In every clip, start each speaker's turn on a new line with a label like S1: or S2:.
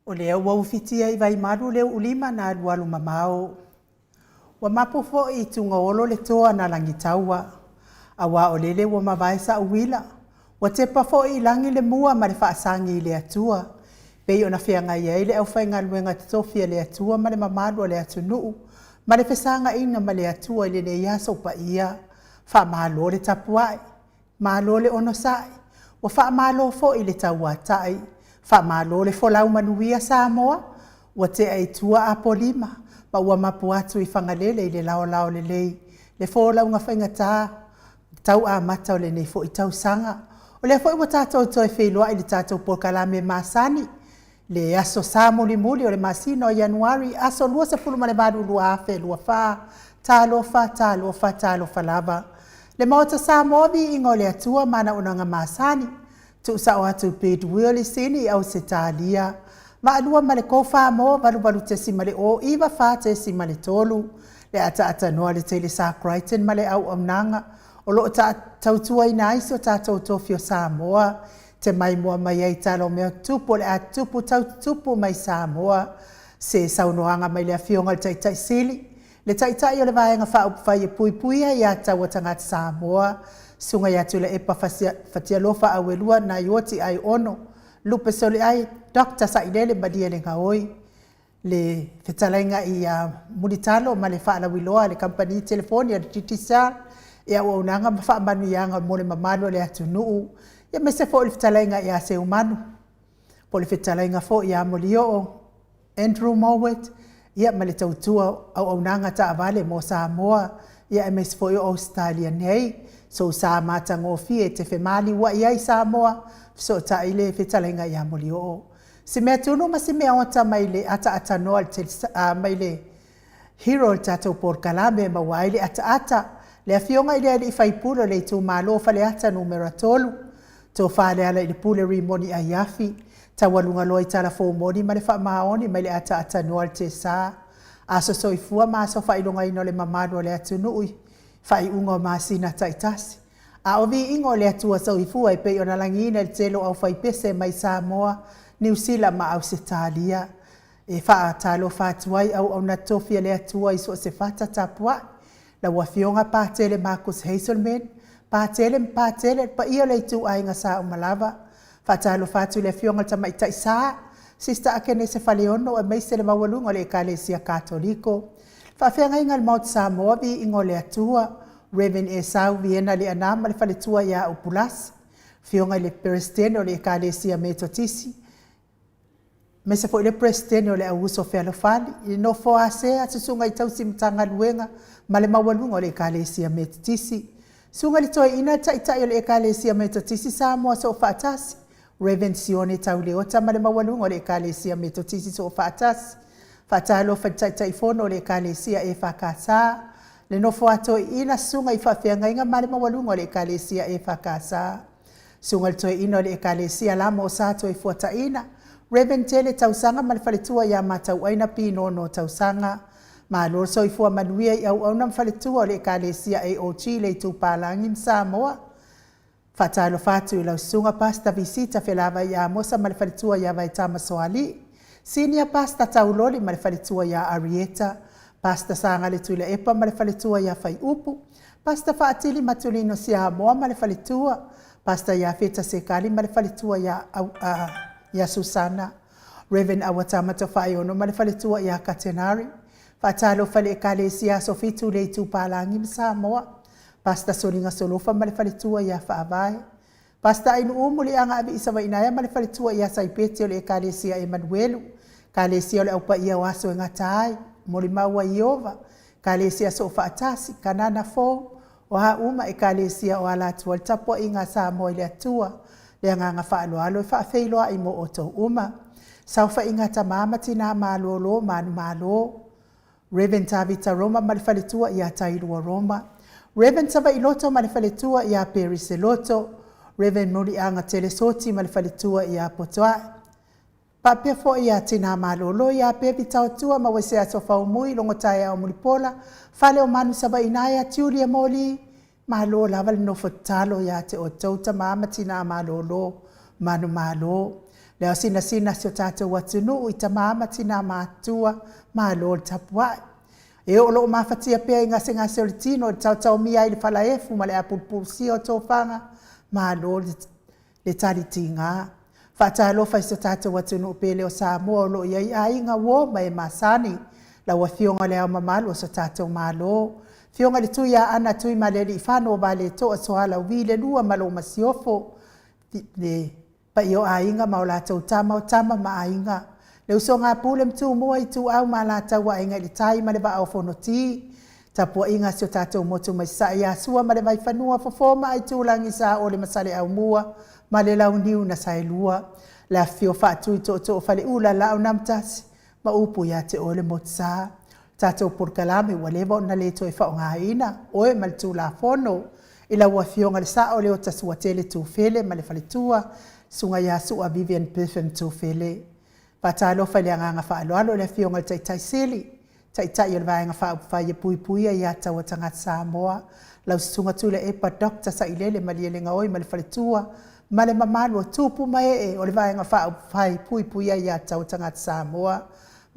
S1: O lea ua ufitia i vaimalu le uulima na alualu mamao. Ua mapu foi i tugaolo le toa na lagitaua, aua o lele ua mavae saauila, ua tepa foi i lagi le mua ma le faasagi i le Atua, pei ona feagai ai le aufaigaluega totofi a le Atua ma le mamalu o le atunuu, ma le fesagaina ma le Atua i lenei aso paia. Faamalo le tapuai, malo le onosai, ua faamalo foi le tauatai, faamalo le folau manuia Samoa, ua tea i tua Apolima, ma ua mapu atu i Fagalele i le laolao lelei le folauga faigata tau amata o lenei foi tausaga. O lea foi ua tatou toe feiloai i le tatou polokalame masani, le Aso Sa mulimuli o le masina o Ianuari, aso 28 2024. Talofa, talofa, talofa lava. Le Maota Samoa, viiga o le Atua ma ana auaunaga masani, tuusao atu i Goodwill i Sini Ausetalia, Vaalua ma le Go4More 88.0 94.3, le ataata noa a le Telesa Crichton ma le auaunaga o loo tautuaina ai si o tatou tofi o Samoa, te maimoa mai ai i tala o mea tutupu o le a tutupu tau tutupu mai Samoa. Se saunoaga mai le Afioga i le Taitai Sili, le Taitai o le Vaega Faaupufai e Puipuia Aia Tatau a Tagata Samoa, Susuga ia Tuilaepa Fatialofa Auelua Naioti Aiono Lupesoliai Dr. Sailele Malielegaoi, le fetalaiga ia Mulitalo ma le faalauiloa a le Kamupani Telefoni a le Digicel i auaunaga ma faamanuiaga mo le mamalu o le atunuu, aemaise foi le fetalaiga ia Seumanu, po o le fetalaiga foi ia Molioo Andrew Mowat, ia ma le tautua auaunaga taavale mo Samoa, aemaise foi o Ausetalia nei. Sou sa matagofie e te femaliuai ai Samoa, fesootai le fetalaiga ia Molioo. Si meatunu ma si meaota mai le ataatanoa mai le hero o le tatou polokalame e maua ai le ataata, le afioga i le alii faipule o le itumalo o Faleata 3, Tofa Lealailepule Rimoni Aiafi, taualuga loa i tala fou moni ma le faamaoni mai le ataatanoa a le Tesa, aso soifua ma aso faailogaina o le mamalu o le atunuu i faaiuga o masina taitasi. A o viiga o le Atua Soifua e pei ona lagiina e le tele o aufaipese mai Samoa, Niu Sila ma Ausetalia. E faatalofa atu ai auauna totofi a le Atua i so o se fata tapuai. Lau Afioga Patele Marcus Hazelman, Patele ma Patele, le paia o le ituaiga Sa Umalava. Faatalofa atu i le Afioga i le Tamaitai Sa, Sister Akenese Faleono aemaise le maualuga o le Ekalesia Katoliko. Faafeagaiga a le Maota Samoa, viiga o le Atua, Reverend Esau Viena Leaana ma le faletua ia Upulasi, Afioga i le Peresetene o le Ekalesia Metotisi, aemaise foi le Peresetene o le Auuso Fealofani, i le nofo a sea Susuga i Tausi Matagaluega ma le maualuga o le Ekalesia Metotisi. Susuga i le Toeaina le Taitai o le Ekalesia Metotisi Samoa Soofaatasi, Reverend Sione Tauleota ma le maualuga o le Ekalesia Metotisi Soofaatasi. Faatalofa i le Taitaifono o le Ekalesia EFKS, le nofo a toeaiina, susuga i faafeagaiga ma le maualuga o le Ekalesia EFKS. Susuga i le Toeaina o le Ekalesia Lama o Sa Toefuataina, Reverend Tele Tausaga ma le faletua ia Matauaina Pinono Tausaga. Malo le soifua manuia i auauna ma faletua o le Ekalesia AOG le Itupalagi ma Samoa. Faatalofa atu i lau Susuga Pastor Visita Felavai Amosa ma le faletua ia Vaetama Soalii, Senior Pastor Tauloli ma le faletua ia Arieta, Pastor Sagale Tuilaepa ma le faletua ia Faiupu, Pastor Faatili Matulino Siamoa ma le faletua, Pastor Iafeta Sekali ma le faletua ia, ia Susana, Reverend Awatama Tofaeono ma le faletua ia Katenari. Faatalofa i le Ekalesia Aso Fitu i le Itupalagi ma Samoa. Pastor Soliga Solofa ma le faletua ia Faavae. Pastor Ainuu Muliaga Avii Savainaea ma le faletua ia Saipeti o le Ekalesia Emanuelu, Ekalesia o le Au Paia o Aso e Gata Ai, Molimau a Ieova, Ekalesia Soofaatasi, Kanana Fou, o a uma Ekalesia o ala atu ai le tapuaiga a Samoa i le Atua, le agaga faaaloalo e faafeiloai mo outou uma. Saofaiga a tama ma tina malolo manumalo. Rev. Tavita Roma ma le faletua ia Tailua Roma, Rev. Savailoto ma le faletua ia Perry Seloto, Rev. Muliaga Telesoti ma le faletua ia Potoae. Faapea foi ia Tina Malolo ia Pevi Taotua ma Ueseaso Faumui, Logotaeao Mulipola, Fale o Manu Savainaea, Julia Moli, Malo lava le nofo tatalo ia te outou tama ma tina malolo, manumalo. Le ao sinasina a si o tatou atunuu i tama ma tina matutua, malo le tapuai. E o lo o mafatia pea i gasegase o le tino i le taotaomia ai i le falaefu ma le apulupulusia o tofaga, malo le tali tiga. Faatalofa i si o tatou atunuu pele o Samoa o lo o i ai aiga, uo ma e masani, lau Afioga i Le Ao Mamalu o si o tatou Malo, Afioga i le Tuiaana Tuimalealiifano Vaaletoa Sualauvi II ma lau Masiofo, le paia o Aiga ma latou Tama, o Tama ma Aiga, le Usoga a Pule ma Tumua, Ituau ma Alataua, Aiga i le Tai ma le Vaa o Fonoti. Tapuaiga a si o tatou motu mai Sasae ia Sua ma le Vaifanua, Fofo ma Aitulagi, Saole ma Saleaaumua ma le Launiu na Saelua, le Afifio o Faatui Tootoo o Faleula, Laau na Amotasi ma Upu ia te Oe le Motusa. Le tatou Polokalame ua leva ona le toe faaaogaina, oe ma le Tulafono i lau Afioga i le Sao o Leota Suatele Tufele ma le Faletua, Susuga ia Sua Vivian Griffin Tufele. Faatalofa i le agaga faaaloalo i le Afioga i le Taitai Sili, Taitai o le Vaega Faaupufai e Puipuia Aia Tatau a Tagata Samoa, lau Susuga Tuilaepa Dr. Sailele Malielegaoi ma le faletua ma le mamalu o tupu ma ee o le Vaega Faaupufai e Puipuia Aia Tatau a Tagata Samoa.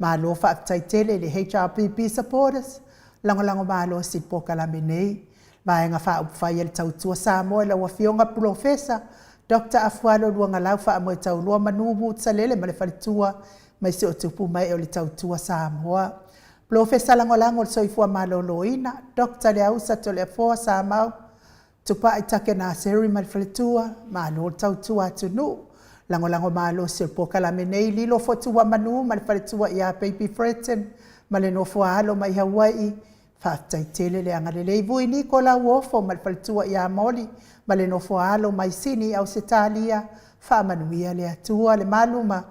S1: Malo faafetai tele i le HRPP supporters, lagolago malosi i le polokalame nei. Vaega Faaupufai a le Tautua Samoa i lau Afioga Polofesa Dr. Afualo Luagalau Faamoetaulua Manu Woods Salele ma le faletua ma si o tupu ma ee o le Tautua Samoa. Polofesa Lagolago o le Soifua Maloloina, Dr. Leausa Toleafoa Samau Tupai Take Naseri ma le faletua, malo le tautua atunuu. Lagolago malosi o le polokalame nei, Lilo Fotuamanu ma le faletua ia Baby Fredton ma le nofo a alo mai Hawaii, faafetai tele le agalelei. Vui Niko Lauofo ma le faletua ia Moli ma le nofo a alo mai Sini, Ausetalia, faamanuia le Atua. Le malu ma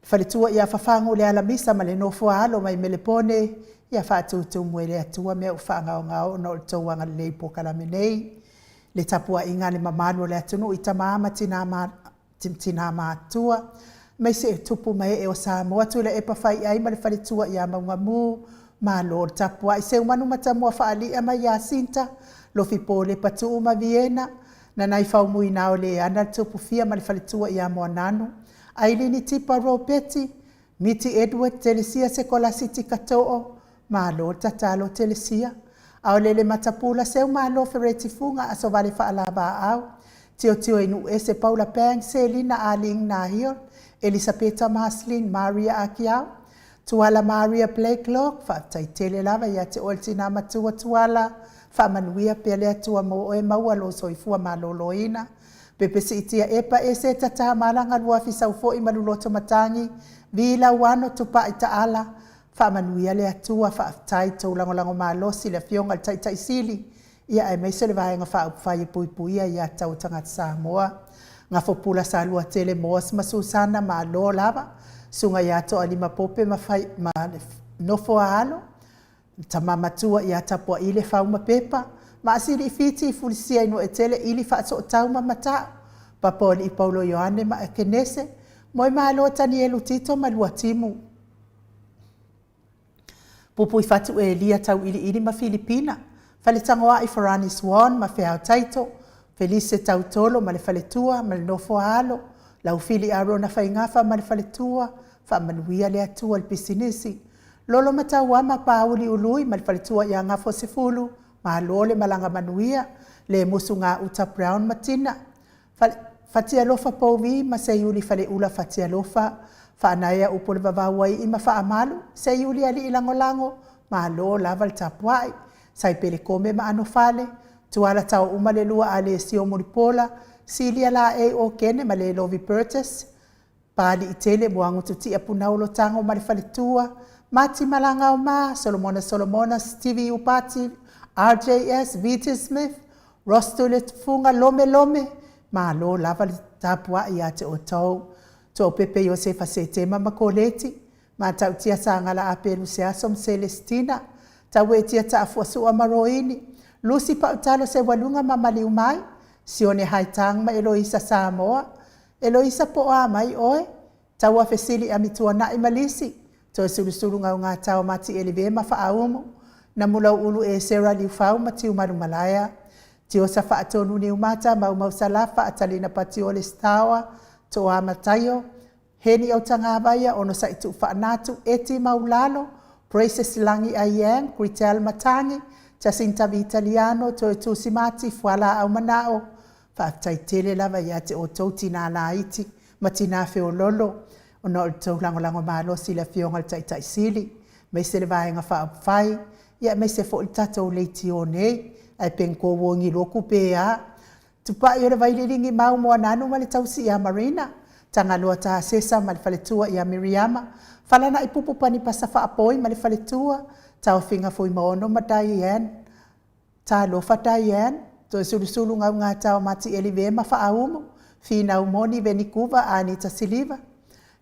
S1: faletua ia Fafagu Lealamisa ma le nofo a alo mai Melepone, ia faatutumu e le Atua mea ua faagaogao ona o le tou agalelei i le polokalame nei. Le tapuaiga a le mamalu o le atunuu i tama ma tina matutua, aemaise tupu ma ee o Samoa, Tuilaepa Faiai ma le faletua ia Maugamu, malo le tapuai. Seumanu Matamua Faalia ma Iasinta, Lofi Lepa Tuu ma Viena, Nanaifaumu o Leana le Tupufia ma le faletua ia Moananu, Ailini Tipa Ropeti, Miti Edward Telesia Sekolasi Kato'o, malo le tatalo Telesia. Aolele Matapula Seumalo Fereti Fuga Asovale Faalavaau, Tiotio i Nuuese Paula Pang Selina Aling Nahil, Elisapeta Maslin Maria Akiau, Tuala Maria Blakelock, faafetai tele lava ia te oe le tina matua Tuala, faamanuia pea le Atua mo oe maua lo soifua maloloina. Pepe Siitia Epa Ese Tata Malaga Luafi Saufoi ma Luloto Matagi, Vi Lauano Tupai Taala, faamanuia le Atua, faafetai tou lagolago malosi le Afioga i le Taitai Sili, ia aemaise le Vaega Faaupufai e Puipuia Aia Tatau a Tagata Samoa. Gafopula Saluatele Moas ma Susana, malo lava. Susuga ia Toalima Pope ma, fai, ma le nofo a alo, tama matua ia Tapuaile Fauma Pepa, Maasili Fiti Fulisia i Nuetele Ili Faasootau ma Mata'u, Papaoli'i Paulo Ioane ma Ekenese, Moemalo Tanielu Tito ma Luatimu. Pupuifatu Elia Tauiliili ma Filipina, Faletagoai Farani Swan ma Feao Taito, Felise Tautolo ma le faletua ma le nofo a alo, Laufili Arona Faigafa ma le faletua, faamanuia le Atua i le pisinisi. Lolo Matauama Pauli Ului ma le faletua ia Gafosefulu, malo le malaga manuia, le musu gauta Brown ma Tina, Fatialofa Pouvi ma Seiuli Faleula Fatialofa, Faanaea upu o le vavau ai ma faamalu, Seiuli alii lagolago, malo lava le tapuai. Saipele Kome ma Anofale, Tuala Taouma le lua Alesio Mulipola, Silia Laei Okene ma Lelovi Burgess, Paliitele Muagututia Punaulo Tago ma le faletua, Mati Malagaoma, Solomona Solomona, Stevie Upati, RJS, VT Smith, Ross Tuiletufuga, Lome Lome, malo lava le tapuai ia te outou. Toapepe Iosefa Setema ma Koleti, Matautia Sagala Apelu Seaso ma Selesitina, Tauetia Taafuasua ma Roini, Lusi Pautalo Seualuga ma Maliumai, Sione Haitang ma Eloisa Samoa, Eloisa po o a mai oe, Taua Fesili Amituanai ma Lisi, Toesulusulu Gaugatao Matieleve ma Faaumu, Namulauulu Esera Liufau ma Tiumalumalaea, Tiosa Faatonu Niumata Maumau Salafa Atalina Patiole Staoa, Toa Mataio, Heni Autagavaia, Onosai Tuufaanatu, Eti Maulalo, Praises Lagi Aiyang, Gritel Matagi, Jacinta Vitaliano, Toetusi Mati, Fualaau Manao. Faafetai tele lava ia te outou tinā laiti ma tinā feoloolo ona o le tou lagolago malosi i le Afioga i le Taitai Sili, aemaise le Vaega Faaupufai, aemaise foi le tatou leitio nei, ae penko wogiloku pe a. Tupai o le Vailiiliginau Moananu ma le tausi ia Marina, Tagaloa Tasesa ma le faletua ia Miriama, Falanaipupu Panipasa Faapoi ma le faletua, Taofiga Fuimaono ma Diane, Talofa Diane, Toesulusulu Gaugata o Matieli ma Faaumu, Finau Moni Venikuva Anita Siliva,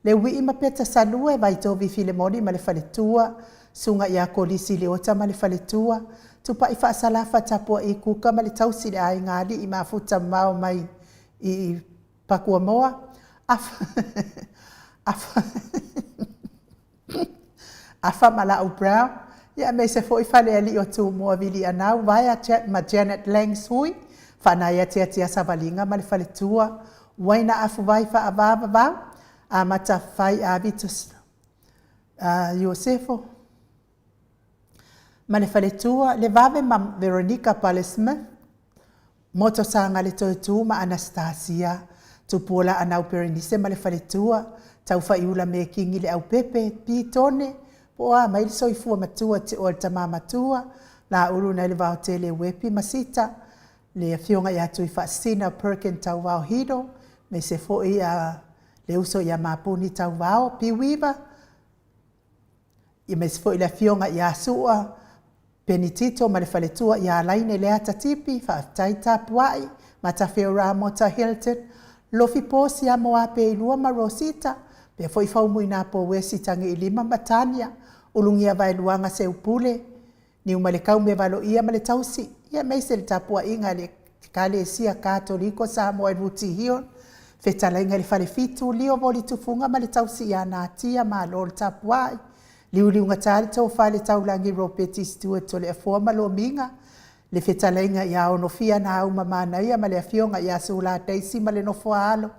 S1: Leuii ma Peta Salue, Vaitovi Filemoni ma le faletua, Susuga ia Kolisi Leota ma le faletua, Tupai Faasalafa Tapuai Kuka ma le tausi le aiga alii mafuta mamao mai i Pakuamoa, Afa, Afa, Afa Malau Brown, ia aemaise foi Falealii o Tumua Vilianau, Vaea ma Janet Langs Hui, Faanaiatiatia Savaliga ma le faletua, Uaina Afuvai Faavavau, Amata Fai Avita Iosefo ma le faletua, Levave ma Veronica Pale Smith, Moto Sagaletoetu ma Anastasia, Tupuola Anau Perenise ma le faletua, Taufaiula Mekigi Leaupepe, Pitone, po o a mai le soifua matua te oe le tama matua, Laulu nai le Vaotele Uepi ma Sita, le afioga ia Tuifaasisina Perkin Tauvao Hido, aemaise foi le uso ia Mapuni Tauvao Piuiva, aemaise foi le afioga ia Sua Penitito ma le faletua ia Laine Leata Tipi, faafetai tapuai, Matafeo Ramota Hilton, Lofi Posi Amoape Ilua ma Rosita, pea foi Faumuina Pouesi Tagiilima ma Tania, Ulugia Vaeluaga Seupule, Niumalekau Mevaloia ma le tausi, ia aemaise le tapuaiga a le Ekalesia Katoliko Samoa i Rooty Hill, fetalaiga i le Falefitu, Lio Voli Tufuga ma le tausi ia Natia, malo le tapuai, Liuliugata le tofa i le Taulagi Ropeti Stewart Toleafoa ma Lomiga, le fetalaiga ia Onofia Nauma Manaia ma le afioga ia Sula Daisy ma le nofo a alo,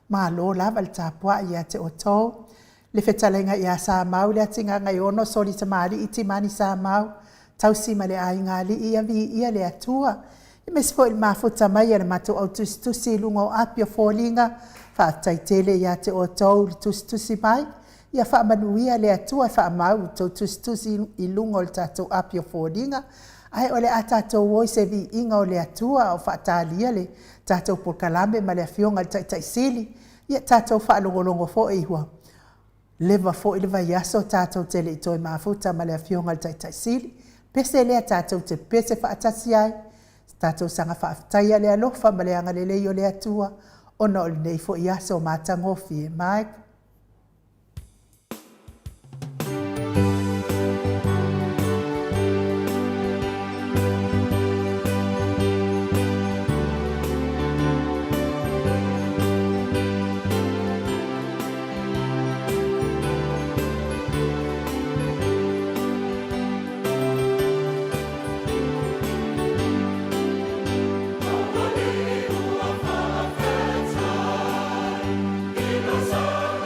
S1: malo lava le tapuai ia te outou. Le fetalaiga ia Samau Leatigaga Soli Tamalii Timani Samau, tausi ma le aigaalii, ia viia le Atua. Aemaise foi le mafuta mai a le matou au tusitusi i luga o api o foliga, faafetai tele ia te outou le tusitusi mai, ia faamanuia le Atua e faamau i tou tusitusi i luga o le tatou api o foliga. Ae o le a tatou o i se viiga o le Atua a o faatalia le tatou polokalame ma le Afioga i le Taitai Sili. Ia tatou faalogologo foi ua leva foi le vaiaso tatou te le i toe mafuta ma le Afioga i le Taitai Sili. Pese lea tatou te pese faatasi ai, tatou saga faafetaia le alofa ma le agalelei o le Atua ona o lenei foi aso matagofie. Mike.
S2: Ua faafetai i lau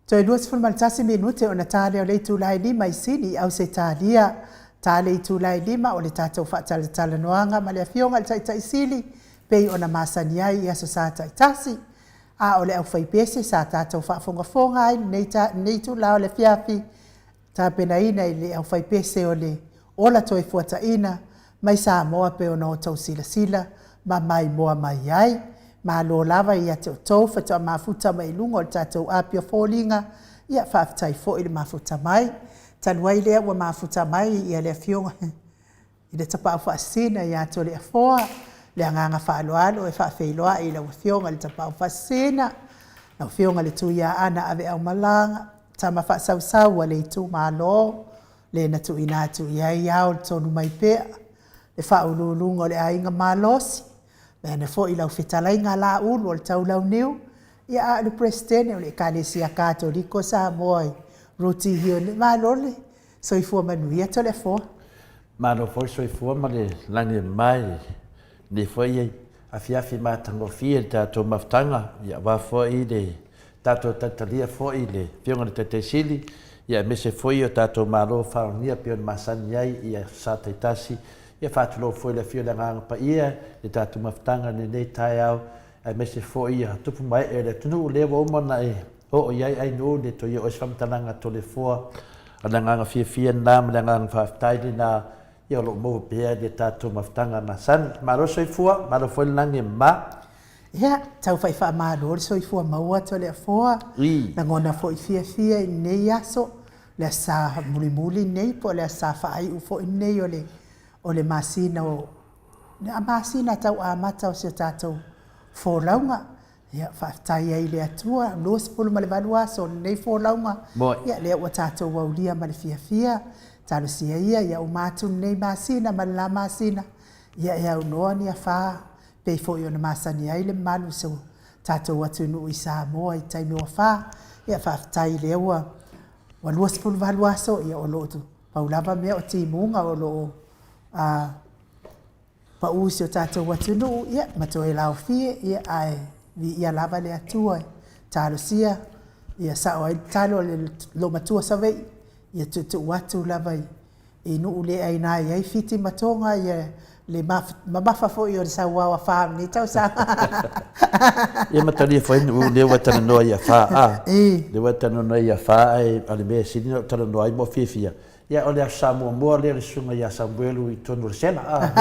S1: Toe 21 minute ona ta lea o le itula e 5 i Sini i Ausetalia. Ta le itula e 5 o le tatou faatalatalanoaga ma le Afioga i le Taitai Sili pei ona masani ai i Aso Sa taitasi. A o le aufaipese sa tatou faafogafoga ai i lenei itula o le afiafi, tapenaina i le aufaipese o le Ola Toefuataina mai Samoa pei ona outou silasila ma maimoa mai ai. Malo lava ia te outou faatoa mafuta mai i luga o le tatou api o foliga, ia faafetai foi le mafuta mai. Talu ai lea ua mafuta mai ia le Afioga i le Tapaau Faasisina ia Toleafoa, le agaga faaaloalo e faafeiloai i lau Afioga i le Tapaau Faasisina, lau Afioga i le Tuiaana Aveaumalaga, tama faasausau a le itumalo, le na tuuina atu i ai ao le Tonumaipea, le faauluuluga o le Aiga Malosi, vaeane foi lau fetalaiga Laulu o le Taulauniu, ia a o le Peresetene o le Ekalesia Katoliko Samoa i Rutihio nei. Malo le soifua manuia Toleafoa.
S2: Malo foi le soifua ma le lagi e mama i lenei foi afiafi matagofie i le tatou mafutaga, aua foi le tatou talitalia foi i le Afioga i le Taitai Sili, aemaise foi o tatou malo faalogia pei ona masani ai i aso Sa taitasi. Ia faatulou foi i le afio o le Agaga Paia i le tatou mafutaga i lenei taeao, aemaise foi ia tupu ma ee o le atunuu lea ua uma ona e oo i ai ainuu le toe oo i se faamatalaga Toleafoa. O le agaga fiafia lena ma le agaga faafetai lena, ia o lo o maua pea le tatou mafutaga masani. Malo le soifua, malo foi le lagi e mama.
S1: Ia, tau fai faamalo le soifua maua Toleafoa. Lagona foi fiafia i lenei aso, le Aso Sa mulimuli lenei po o le Aso Sa faaiu foi lenei o le o le masina o le masina tau amata o si o tatou folauga. Ia, faafetai ai i le Atua, 28 aso o lenei folauga, ia lea ua tatou aulia ma le fiafia. Talosia ia ia uma atu lenei masina ma le la masina, ia e aunoa ni afa pei foi ona masani ai le mamalu o si o tatou atunuu i Samoa i taimi o afa. Ia faafetai lea ua 28 aso, ia o lo o pau lava mea o timuga o lo o pau i si o tatou atunuu, ia, ma toe laofie, ia, ae viia lava le Atua e talosia ia sao ai le tatalo a le loomatua Savei, ia tuutuu atu lava i nuu le aina e i ai Fiti ma Toga ia le mamafa foi o le sauao afa o lenei tausaga.
S2: Ia ma talia foi nuu lea ua talanoa i afa a. Lea ua talanoa i afa ae o le mea e sili ona ou talanoa ai ma ou fiafia, ia o le Aso Sa muamua lea o le susuga ia Samuelu i totonu o le sela a.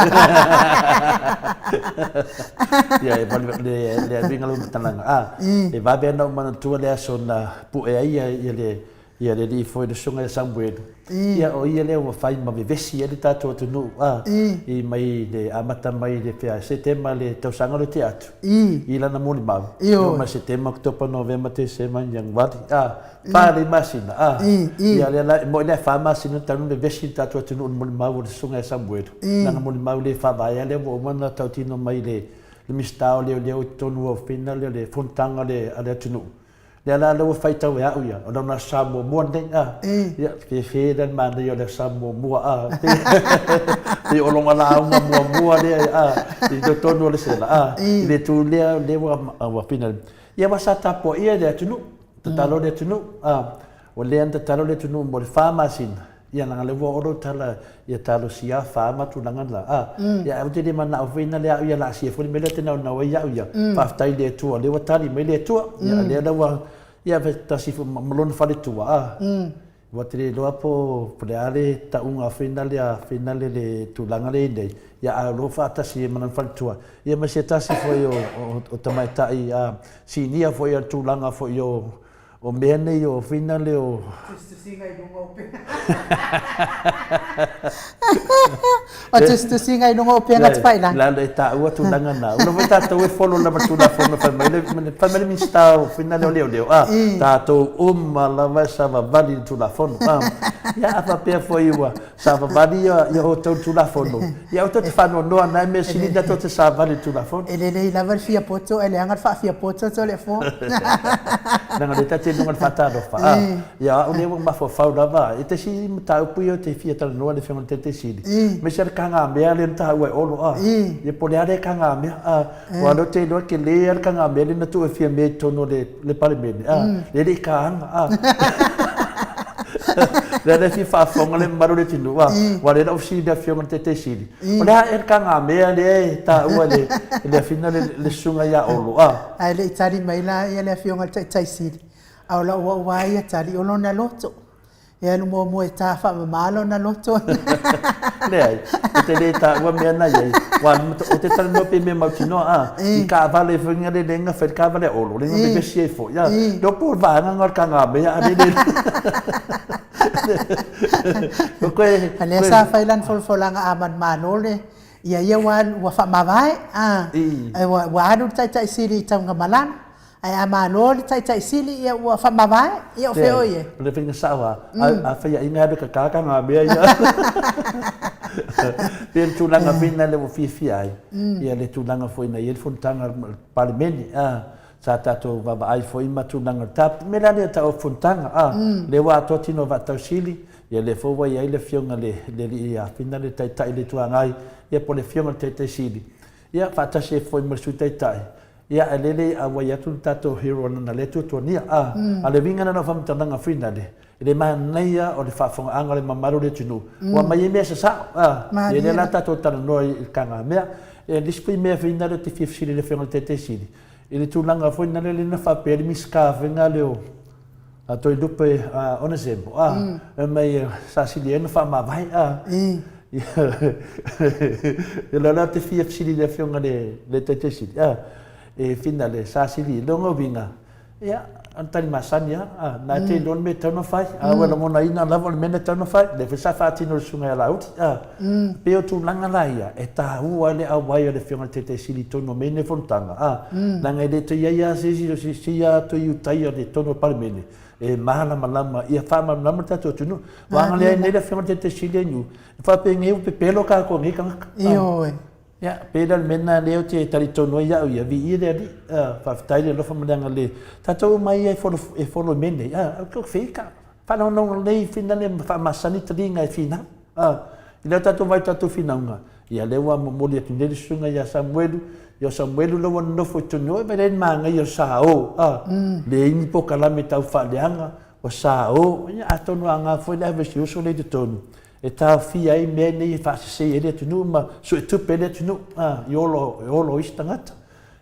S2: Ia e vale le le uiga o lau faamatalaga a. E vave lava ona ou manatua le aso na pue ai ia le Ia le alii foi le susuga ia Samuelu, ia o ia lea ua fai ma vevesi ai le tatou atunuu, a, i mai le amata mai le fea Setema le tausaga lea tea atu, i lana molimau, e oo mai Setema, Oketopa, Novema, Tesema, Ianuari, a, fa alii masina, a, ia lea la, e moi lea fa masina talu ona vevesi le tatou atunuu i le molimau o le susuga ia Samuelu, lana molimau le faavaea lea ua uma ona tautino mai le Minisita o Leoleo i totonu o fina lea o le fonotaga a le atunuu. Lea la lea ua faitau e a'u ia, o lona Aso Sa muamua lenei, a. Ia, fefe lea le manaia o le Aso Sa muamua, a. Pei o lona lauga muamua lea, a, i totonu o le sela, a. I le itu lea, lea ua, ua fina. Ia aua sa tapuaia le atunuu, tatalo le atunuu, a. O lea na tatalo le atunuu mo le fa masina, ia leaga o lea ua oo lau tala ia talosia afa ma tulaga na, a. Ia ae ou te le manao foi na lea au ia laasia foi le mea lea ou te naunau ai au ia, faafetai i le Atua o lea ua tali mai le Atua. Ia o lea la ua, ia tasi foi ma lona faletua, a. Ua te le iloa po o le a le tauga foi lea le tulaga lea e i ai nei, ia ae o lo o faatasi ai ma lona faletua, ia ma se tasi foi o tamaitai sinia foi o le tulaga foi o O mea nei o whina le o.
S1: Tusitusiga i luga o upega. O tusitusiga i luga o upega tafailagi.
S2: Lalo e taua tulaga na. Ua lava tatou e follow lava Tulafono fai mai le fai mai le Minisita o whina le o leoleo a. Tatou uma lava e savavali i le Tulafono a. Ia a faapea foi ua savavali ia outou i le Tulafono, ia aua tou te faanoanoa na e mea sili na tou te savali i le Tulafono.
S1: E lelei lava le fia poto ae leaga le faafia poto Toleafoa.
S2: Leaga o lea ta te luga o le faatalofa, a, ia o au lea ua mafaufau lava i te isi mataupu ia ou te fia talanoa i le Afioga i le Taitai Sili, aemaise lava le kagamea lea na taua e Olo, a, ia po o le a lea kagamea, a, aua o lea ou te iloa e tele lava le kagamea lea na tuu e Fiamē i totonu o le Palemene, a, lea e le i taina, a. Lea la e fia faafofoga le mamalu o le atunuu, a, aua o lea na ou fesili i le Afioga i le Taitai Sili, o le a ea le kagamea lea e taua e le Afioga le Susuga ia Olo, a.
S1: Ae le i tali mai la le Afioga i le Taitai Sili, a o lau au lava ia tali, o lona loto. E alu muamua e ta faamama lona loto.
S2: Leai, ou te le taua mea na i ai. Aua ou te talanoa pei mea mautinoa, a, i taavale foi na lele na fai le taavale a Olo, lea na vevesi ai foi, a. Lea po o le vaega na o le tagamea a lele.
S1: A lea sa fai lana folafolaga a manumalo le ia ia ua alu ua faamavae, a, ua alu le Taitai Sili i Tanugamalala. Ae a malo le Taitai Sili, ia ua faamavae, ia o fea oi e?
S2: O le faiga sao lava, a faiaina e alu e kaka tagamea ia. Pei o le tulaga foi lena ua fiafia ai, ia le tulaga foi na i ai le fonotaga a le Palemene, a, sa tatou vaavaai foi ma tulaga o le tapu. O le mea la lea e tau o fonotaga, a, lea ua atoa tino o Vaatau Sili, ia lea foi ua i ai le Afioga i le Alii Afina le Taitai o le Itu Agai, ia po o le Afioga i le Taitai Sili, ia faatasi ai foi ma le Sui Taitai, Ia, ae lele i auai atu le tatou hero lana lea tuatuania, a. A o le uiga lena o faamatalaga finale, e le manaia o le faafofogaaga o le mamalu o le atunuu, ua aumai ai mea sasao, a. Ia lea la tatou talanoa i le tagamea. Ia, le isi foi mea finale ou te fia fesili i le Afioga i le Taitai Sili, i le tulaga foi lea na faapea ai le Minisita foi lea o a Toelupe Onesemo, a, fai mai sa sili ai ona faamavae, a. Ia la ou te fia fesili i le Afioga i le Taitai Sili, a, e finale, sa sili, lona uiga, ia, o le tali masani lava, a, na e te iloa le mea e tatau ona fai, a ua lagonaina lava o le mea na e tatau ona fai, lea foi sa faatino e le Susuga ia Laauli, a. E pei o tulaga la ia, e taua ai le auai o le Afioga i le Taitai Sili i totonu o mea nei o fonotaga, a, leaga e le toe i ai lava se isi o se isi lava toe Iutaia i totonu o le Palemene e malamalama, ia faamalamalama le tatou atunuu. Aua ana leai nei le Afioga i le Taitai Sili e Niu, e faapenei ua pepelo tatou e nei tagata.
S1: Ioe.
S2: Ia, pei la o le mea lena lea ou te talitonu ai au ia, viia le Alii, a, faafetai le alofa ma le agalelei. Tatou uma ia e folo, e folo i mea nei, a, ou te feita, faalogologo lelei finale ma faamasani taliga e finau. A, i lea tatou vaai i tatou finauga, ia lea ua momoli atu nei le susuga ia Samuelu, ia o Samuelu la ua nonofo i totonu, oi vaai la i le manaia o Sao, a, leai ni polokalame tau faaleaga, o Sao, ia atonu a aoga foi le ave o si uso lea i totonu, e taofia ai mea nei e faasese ai le atunuu ma suetupe ai le atunuu, a, i olo, e olo isi tagata.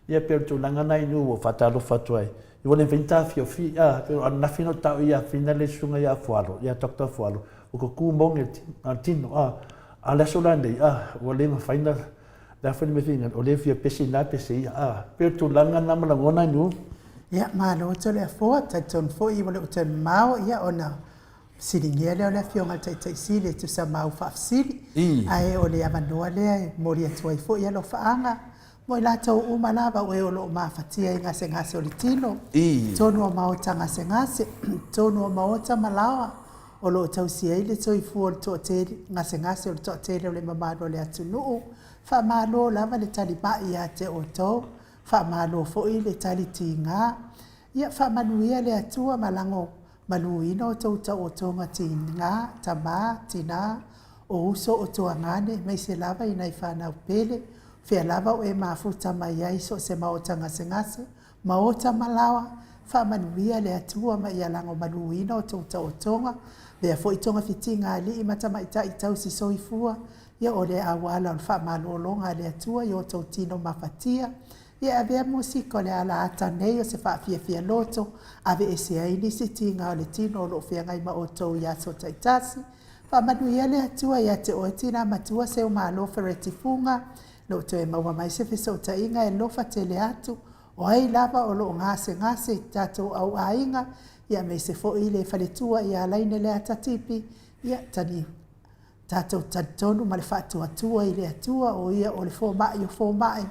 S2: Ia pei o le tulaga lena inu ua faatalofa atu ai. Ua le mafai ona taofiofi, a, pei o ananafi na ou tau ia Fina le susuga ia Fualo, ia Doctor Fualo, ua tutu moni a le tino, a, a o le aso la nei, a, ua le mafai ona, le a foi le mea finagalo, o lea e fia pese i na pese ia, a, pei o le tulaga lena ma lagona ai nuu.
S1: Ia, malo Toleafoa, talitonu foi ua le o toe mamao ia ona fesiligia lea o le Afioga i le Taitai Sili e tusa ma au faafesili, ae o le avanoa lea e momoli atu ai foi alofaaga mo i latou uma lava o e o lo o mafatia i gasegase o le tino, totonu o maota gasegase, totonu o maota ma laoa o lo o tausia ai le soifua o le toatele, gasegase o le toatele o le mamalu o le atunuu. Faamalo lava le talimai ia te outou, faamalo foi le tali tiga. Ia faamanuia le Atua ma lago maluina outou taotoga tiga, tama, tina, o uso o tuagane, aemaise lava i nai fanau pele, fea lava o e mafuta mai ai so o se maota gasegase, maota ma laoa, faamanuia le Atua ma ia lagomaluina outou taotoga, avea foi togafitiga a alii ma tamaitai tausi soifua, ia o le auala o le faamalologa a le Atua i outou tino mafatia, Ia avea musika o le ala ata nei o se faafiafia loto, aveese ai nisi tiga o le tino o lo o feagai ma outou i aso taitasi. Faamanuia le Atua ia te oe tina matua Seumalo Fereti Fuga, lou toe maua mai se fesootaiga e lofa tele atu, o ai lava o lo o gasegase i tatou au aiga, ia aemaise foi le faletua ia Laine Leata Tipi, ia tani Tatou talitonu ma le faatuatua i le Atua, o Ia o le fomai o fomai,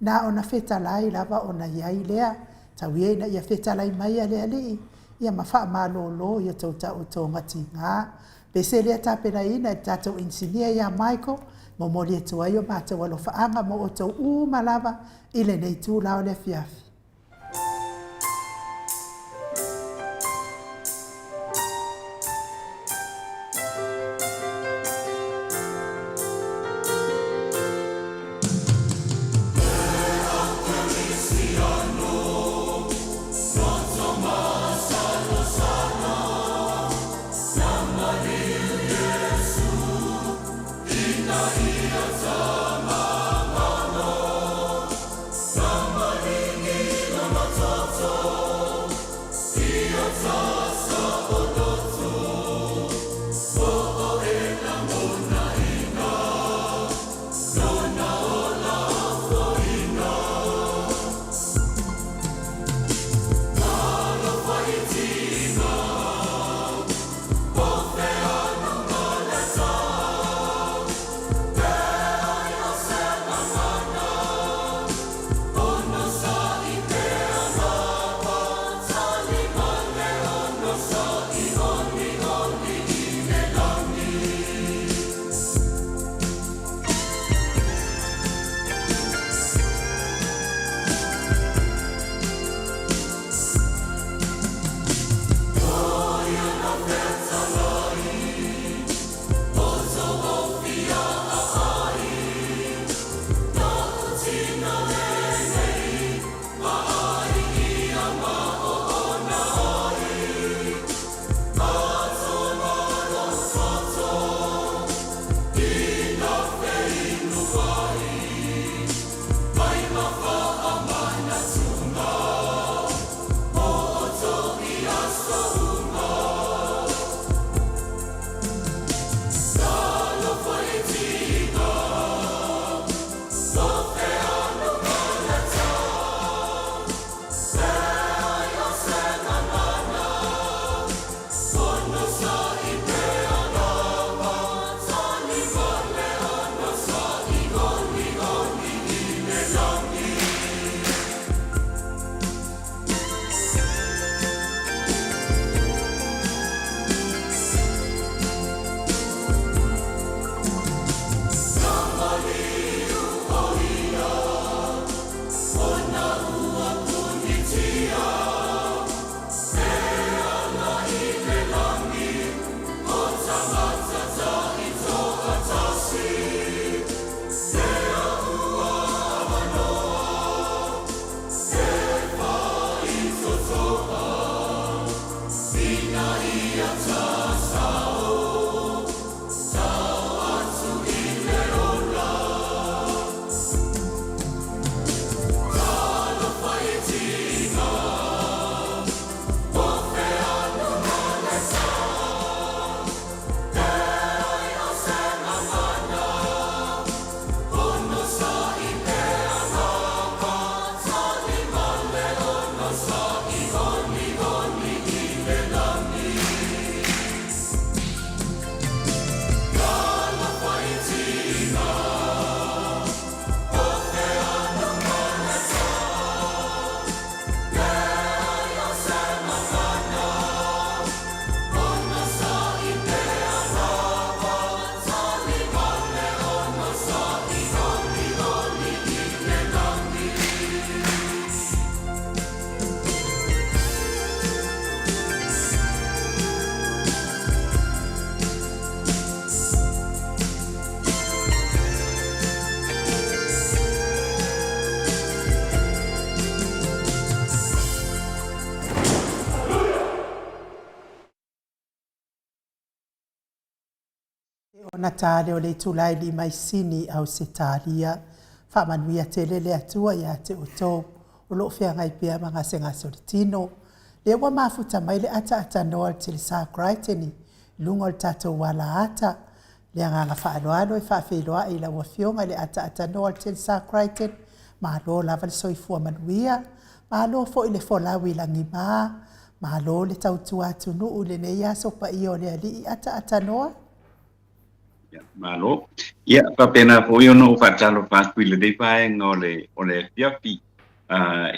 S1: na ona fetalai lava ona i ai lea. Tau ia ina ia fetalai mai a le Alii, ia ma faamalōlō i a tou taotoga tigā. Pese lea tapenaina e le tatou inisinia ia Michael, momoli atu ai o matou alofaaga mo outou uma lava i lenei itula o le afiafi. Ona ta lea o le itula e 5 i Sini, Ausetalia. Faamanuia tele le Atua ia te outou o lo o feagai pea ma gasegase o le tino. Lea ua mafuta mai le ataatatanoa a le Telesa Crichton i luga o le tatou alaata. Le agaga faaaloalo e faafeiloai i lau Afioga i le ataatatanoa a le Telesa Crichton, malo lava le soifua manuia, malo foi le folau i lagima, malo le tautua atunuu i lenei aso paia o le Alii ataatanoa.
S3: Ia, malo. Ia, faapena foi ona ou faatalofa atu i lenei vaega o le, o le afiafi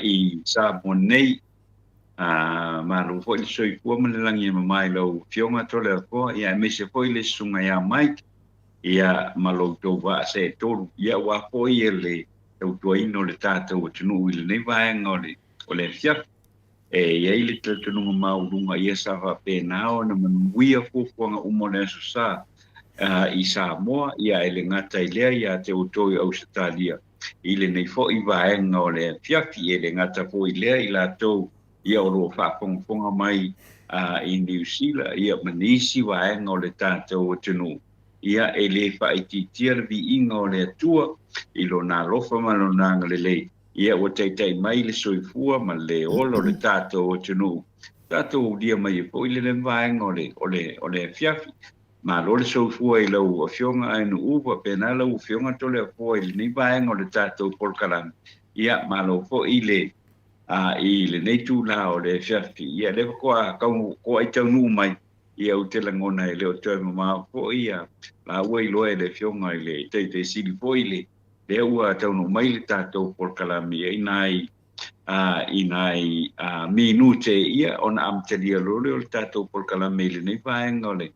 S3: i Samoa nei. Malo foi le soifua ma le lagi e mama i lau Afioga Toleafoa, ia aemaise foi le Susuga ia Mike, ia ma lo outou vaa seetolu, ia aua foi le tautuaina o le tatou atunuu i lenei vaega o le, o le afiafi. E i ai le talitonuga maualuga ia sa faapena ona manuia fuafuaga uma o le Aso Sa i Samoa, ia e le gata i lea ia te outou i Ausetalia i lenei foi vaega o le afiafi, e le gata foi i lea i latou ia o lo o faafogafoga mai i Niu Sila ia ma nisi vaega o le tatou atunuu, ia e le faaitiitia le viiga o le Atua i Lona alofa ma Lona agalelei. Ia ua taitai mai le soifua ma le ola o le tatou atunuu, tatou aulia mai ai foi lenei vaega o le, o le, o le afiafi. Malo le soifua i lau Afioga Ainuu, faapena lau Afioga Toleafoa i lenei vaega o le tatou polokalame. Ia, malo foi le, a, i lenei itula o le afiafi. Ia, lea faatoa tau, toai taunuu mai, ia ou te lagona e le o toe mamao foi ia laua iloa e le Afioga i le Taitai Sili foi le, lea ua taunuu mai le tatou polokalame ia i nai i nai minute ia ona amatalia loa lea o le tatou polokalame i lenei vaega o le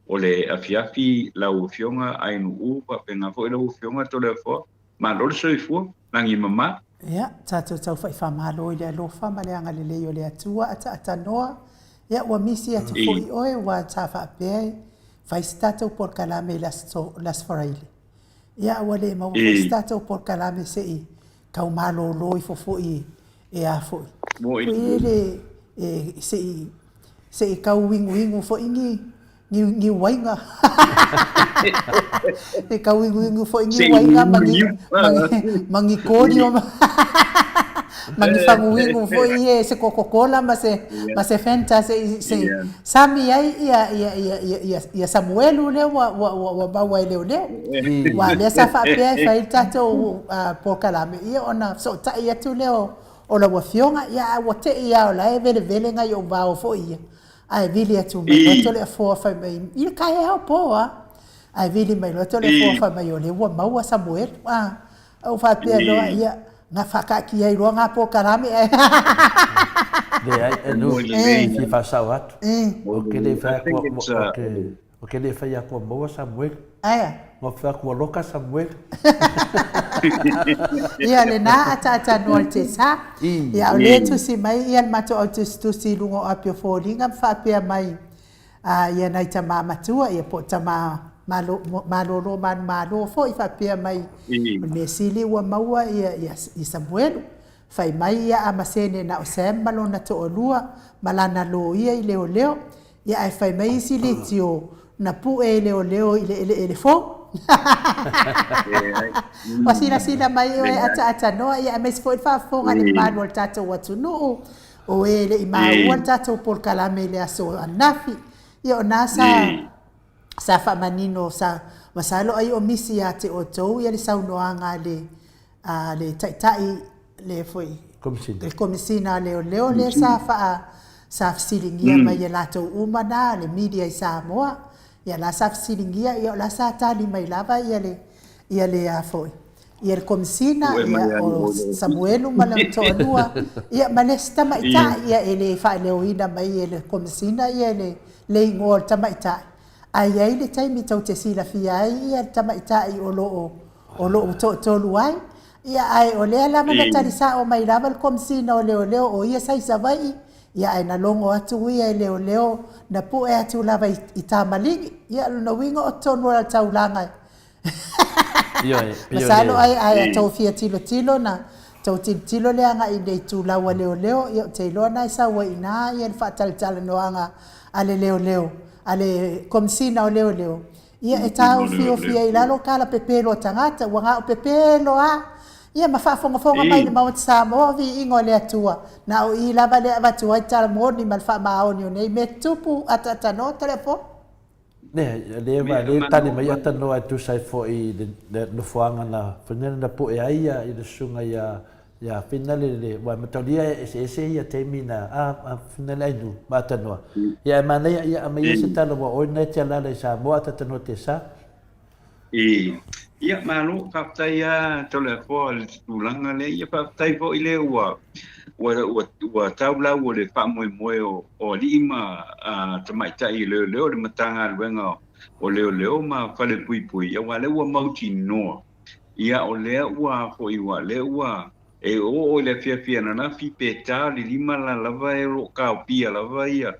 S3: o le afiafi lau Afioga Ainuu faapena foi lau Afioga Toleafoa. Malo le soifua, lagi mama.
S1: Ia, tatou taufa'i faamalo i le alofa ma le agalelei o le Atua ataatanoa. Ia, ua misi atu foi oe ua sa faapea e fai se tatou polokalame i le Aso Faraile. Ia, ua le maua foi se tatou polokalame se i tau malolo ifo foi e a foi. Foi le e se i se i tau iguigu foi ni ni ni uaiga. E tau iguigu foi ni uaiga ma ni ma ni korio ma ni faguigu foi e se Coca-Cola ma se ma se Fanta se i se i sami ai ia ia ia ia ia ia Samuelu lea ua ua ua ua maua e leoleo. Aua o lea sa faapea e fai le tatou polokalame ia ona fesootai atu lea o o lau Afioga, ia ae ua te i lava o la e velevele nai ou vao foi ia, ae vili atu mai loa Toleafoa fai mai, i le taeao po a, ae vili mai loa Toleafoa fai mai o lea ua maua Samuelu. A, ou faapea loa, ia, na faataatia ai loa na polokalame ae.
S2: Leai, e fia faasao atu. Ou te le fai atu, ou te Ou te le fai atu ua maua Samuel.
S1: Aea.
S2: Ua fai atu ua loka Samuel.
S1: Ia lena ataatanoa le tesa. Ia o lea e tusi mai ia le matou au tusitusi i luga o api o foliga ma faapea mai ia nai tama matua ia po o tama malolo manumalo foi faapea mai o le mea sili ua maua ia ia Samuelu. Fai mai ia Amasene na o Sam ma lona toalua ma lana loia i leoleo. Ia ae fai mai isi leitio na pue e leoleo i le eleele fou. Ua silasila mai oe ataatanoa ia aemaise foi le faafofoga a le mamalu o le tatou atunuu o e le i maua le tatou polokalame i le aso ananafi. Ia o na sa sa faamanino sa masalo ai o misi ia te outou ia le saunoaga a le a le Taitai le foi
S2: Komesina.
S1: Le Komesina a Leoleo lea sa faa sa fesiligia mai e latou uma na le media i Samoa. Ia la sa fesiligia ia o la sa tali mai lava ia le ia le a foi ia le Komesina ia o Samuelu ma lona toalua ia ma le isi tamaitai ia e le faaleoina mai e le Komesina ia le le igoa o le tamaitai ae i ai le taimi tou te silafia ai ia le tamaitai o lo o o lo o toatolu ai. Ia, ae o lea lava na tali sao mai lava le Komesina o Leoleo o ia sa i Savaii, ia ae na logo atu ia e leoleo na pue atu lava i, i Tamaligi. Ia, o lona uiga o totonu o le taulaga.
S2: Ioe, pei o le...
S1: Masalo ai, ae a tou fia tilotilo na tou tilotilo le agai i le itulau a leoleo, ia ou te iloa na e sau ai i ina ia le faatalatalanoaga a le leoleo, a le Komesina o Leoleo. Ia e taofiofi ai i lalo tala pepelo a tagata, ua gao pepelo a. Ia ma faafogafoga mai le Maota Samoa, viiga o le Atua. Na o i lava lea e avatu ai tala moni ma le faamaoni o nei mea tutupu ataatanoa Toleafoa.
S2: Lea, lea va lea tali mai atanoa e tusa ai foi i le nofoaga na fina na pu'e ai ia i le susuga ia ia fina le le ua mataulia e eseese ia taimi na a a fina le ainu ma atanoa. Ia e manaia ia aumaia se tala ua oe na e te alaala i Samoa atatanoa te sa.
S3: I, ia, malo, faafetai lava Toleafoa i le tulaga lea. Ia faafetai foi lea ua, ua, ua, ua tau lau o le faamoemoe o, o alii ma a, tamaitai leoleo, le Matagaluega o Leoleo ma Falepuipui, aua lea ua mautinoa. Ia, o lea ua foi, ua, lea ua, e oo i le afiafi ananafi pe ta le lima la lava e o lo o kaopia lava ia,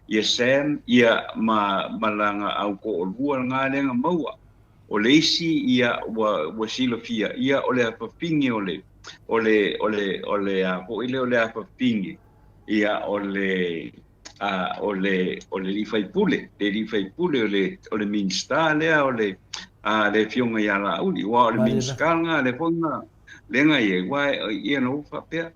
S3: ia Sam ia ma ma lana au toalua lena lea na maua. O le isi ia ua ua silafia ia o le afafine o le o le o le o le a foi lea o le afafine ia o le a o le o le alii faipule, le alii faipule o le o le Minisita lea o le a le afioga ia Laauli, aua o le Minisita lena lea foi na lea na i ai, aua ia na ou faapea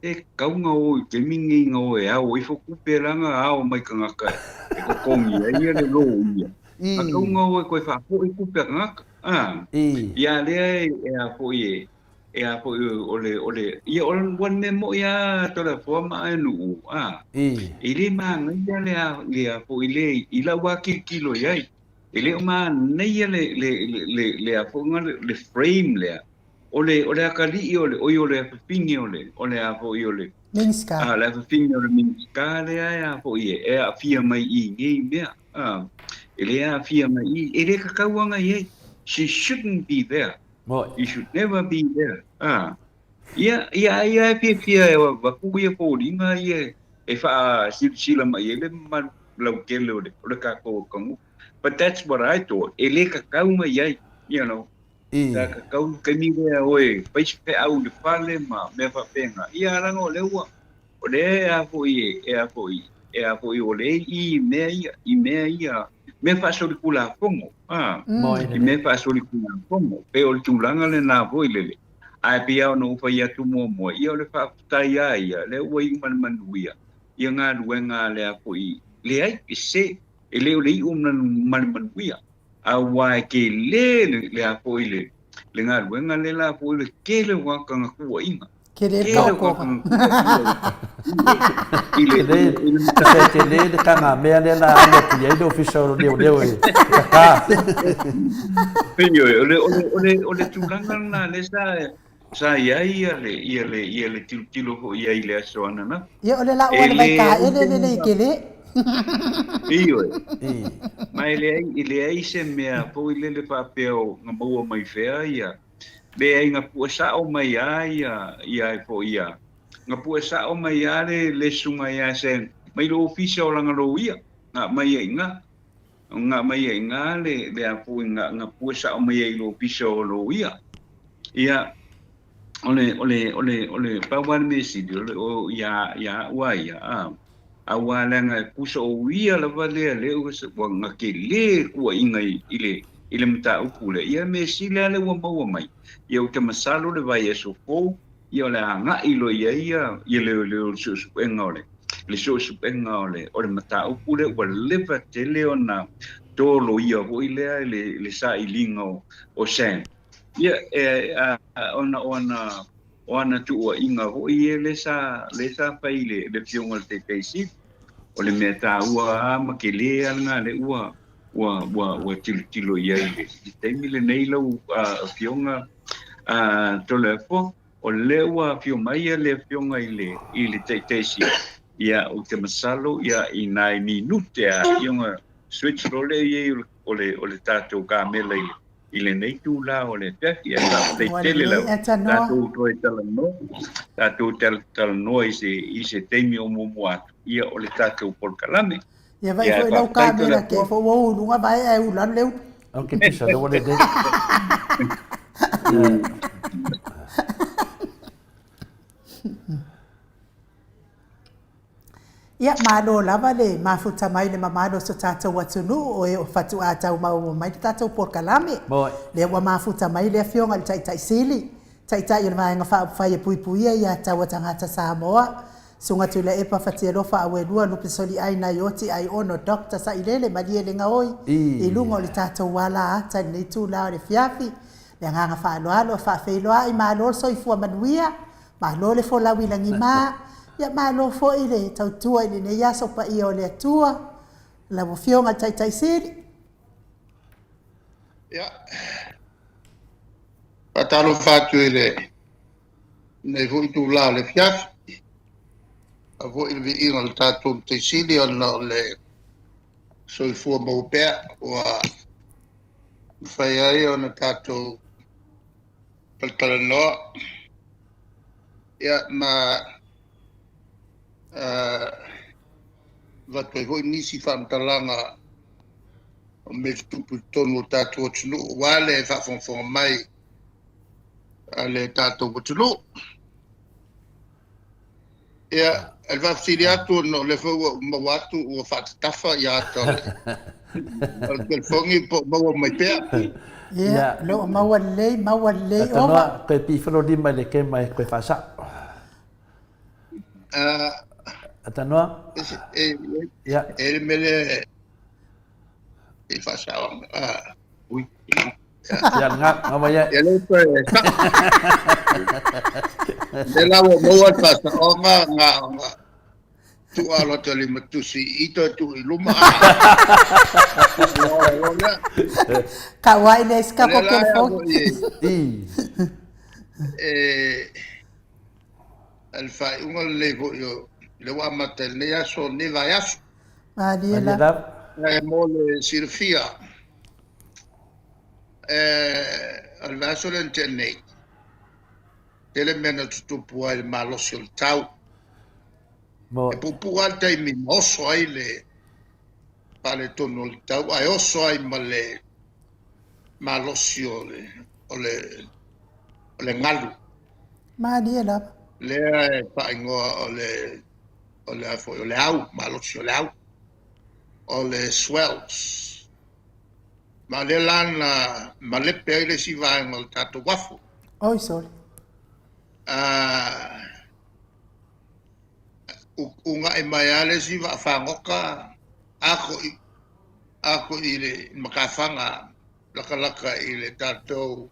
S3: E tatau ona o i taimi nei na o e ao ifo tupe la na ao mai tagata e totogi ai ia le loia. Na tatau ona o e toe faafoi tupe a tagata. A, ia lea e a foi e, e a foi o le, o le, ia o le mea moi a Toleafoa ma Aenuu, a, e le manaia le a, le a foi le, i lau lava tilotilo i ai, e le o manaia le, le, le, le a foi le frame lea, O le, o le atalii o le, oi o le afafine o le, o le a foi o le,
S1: Minisita.
S3: a, le afafine o le Minisita lea e a foi e, e aafia mai i nei mea, a, e le aafia mai i, e le tatau ana i ai. She shouldn't be there.
S2: Moi.
S3: She should never be there. A, ia, ia, ia e fiafia e avatu ia foliga ia e faasilasila mai ai le mamalu lautele o le, o le tatou atunuu. But that's what I thought. E le tatau ona i ai, you know. Sa tatau le taimi lea o e fai se feau i le fale ma mea faapena. Ia leaga o lea ua, o lea e a foi e, e a foi, e a foi o lea i i mea ia, i mea ia, mea faasolitulafono, a, i mea faasolitulafono. Pei o le tulaga lena foi lele. Ae pei lava ona ou fai atu muamua, ia o le faafetai lava ia, lea ua iu ma le manuia ia galuega a le a foi, leai, e se, e le o le iu ma le manuia. Aua e tele le, le a foi le, le galuega lea la foi le tele o tagata na tuuaiga.
S1: Tele le taotoga.
S3: I le,
S2: Tele,
S3: i le,
S2: se tele le tagamea lea la alu atu i ai le ofisa o leoleo e kaka.
S3: Ioe, o le, o le, o le, o le tulaga lena lea sa, sa i ai ia le, ia le, ia le tilotilo foi i ai i le aso ananafi.
S1: Ia, o le lau a
S3: E
S1: le
S3: le
S1: Vaitaele lelei tele.
S3: Ioe.
S2: I.
S3: Ma e leai, e leai se mea foi lele faapea o na maua mai fea ia, leai na pue sao mai lava ia, ia ai foi ia, na pue sao mai lava le, le susuga ia Sam mai le ofisa o lana loia, na aumai ai i ina. Na aumai ai i ina le, le a foi na, na pue sao mai ai i le ofisa o loia. Ia, o le, o le, o le, o le, pau lava le mea sili, o le, o, ia, ia au lava ia, a, aua leaga e pusa o ia lava lea lea ua, ua na tele tuuaiga i, i le, i le mataupu lea. Ia mea sili lava lea ua maua mai, ia ou te masalo le vaiaso fou, ia o le a agai loa i ai ia, ia leoleo i le suesuega o le, le suesuega o le, o le mataupu lea ua leva tele ona toloia foi lea i le, le sailiga o, o Sam. Ia, e, a, ona o ana, o ana tuuaiga foi ia lea sa, lea sa fai i le, le Afioga i le Taitaisili. O le mea taua lava ma tele lava lena lea ua, ua, ua, ua tilotilo i ai i le, i le taimi lenei lau Afioga a Toleafoa, o lea ua afio mai le Afioga i le, i le Taitaisili. Ia, ou te masalo, ia, i nai minute lava, ia ona switch loa lea i ai o le, o le, o le tatou kamela i le, i lenei itula o le afiafi. Ae faafetai
S1: Ua
S3: tele
S1: lelei
S3: lava.
S1: atanoa.
S3: Tatou toe talanoa, tatou talanoa i se, i se taimi o muamua atu, ia o le tatou polokalame.
S1: Ia vai
S3: Ia, ae
S1: foi lau
S3: faafetai
S1: kamera te
S3: Toleafoa.
S1: fo ua u luga vai ae u lalo le ulu.
S2: Ok, pisa lea ua lelei.
S1: Ia, malo lava le mafuta mai i le mamalu o so tatou atunuu o e o fatuā tau maua mai le tatou polokalame. Lea ua mafuta mai le Afioga i le Taitai Sili, Taitai o le Vaega Faaupufai e Puipuia Ia Taua Tagata Samoa, Susuga Tuilaepa Fatialofa Auelua Lupesoliai Naioti Aiono Doctor Sailele Malielegaoi i luga o le tatou ala ata i lenei itula o le afiafi. Le agaga faaaloalo e faafeiloai, malo le soifua manuia, malo le folau i lagima, ia malo foi le tautua i lenei aso paia o le Atua. Lau Afioga i le Taitai Sili.
S4: Ia, faatalofa atu i lenei foi itula o le afiafi, a foi le viiga o le tatou Matai Sili ona o le soifua maua pea ua mafai ai ona tatou talatalanoa, ia ma avatu ai foi nisi faamatalaga o mea tutupu i totonu o le tatou atunuu aua le faafogafoga mai a le tatou atunuu. Ia, e faafesili atu ona o lea foi ua ou maua atu ua faatatafa ia ata o le telefoni po o maua mai pea.
S1: Ia, o lo o maua lelei, maua lelei ova.
S2: Tanoa, toe pifalo lima i le kema e toe faasao. Tanoa? Ia.
S4: E le mea lea e faasao. Ui.
S2: Ia, nga, nga mai
S4: Ia le toe Le la ua maua le faasaoga nga nga tuu alo atu e le limatusi i toe tuu i luma.
S1: Kauai le isi
S4: O
S1: kako
S4: lea la ea
S1: telefoni.
S4: foi e le faaiuga lenei foi o lea ua amata i lenei aso, lenei vaiaso.
S1: Malie
S2: Malie
S1: lava.
S2: lava.
S4: E mo le silafia, o le vaiaso lea na tea nei, tele mea na tutupu ai le malosi o le tau. E puupuu lava le taimi na oso ai le faaletonu o le tau, ae oso ai ma le malosi o le, o le, o le galu.
S1: Malie lava.
S4: Lea e faaigoa o le, o le a foi, o le au, malosi o le au, o le swells. Ma o lea la na malepe ai le isi vaega o le tatou uafu.
S1: Oi sole.
S4: Uga'i mai lava le isi vaa fagota ako i ako i le matafaga lakalaka i le tatou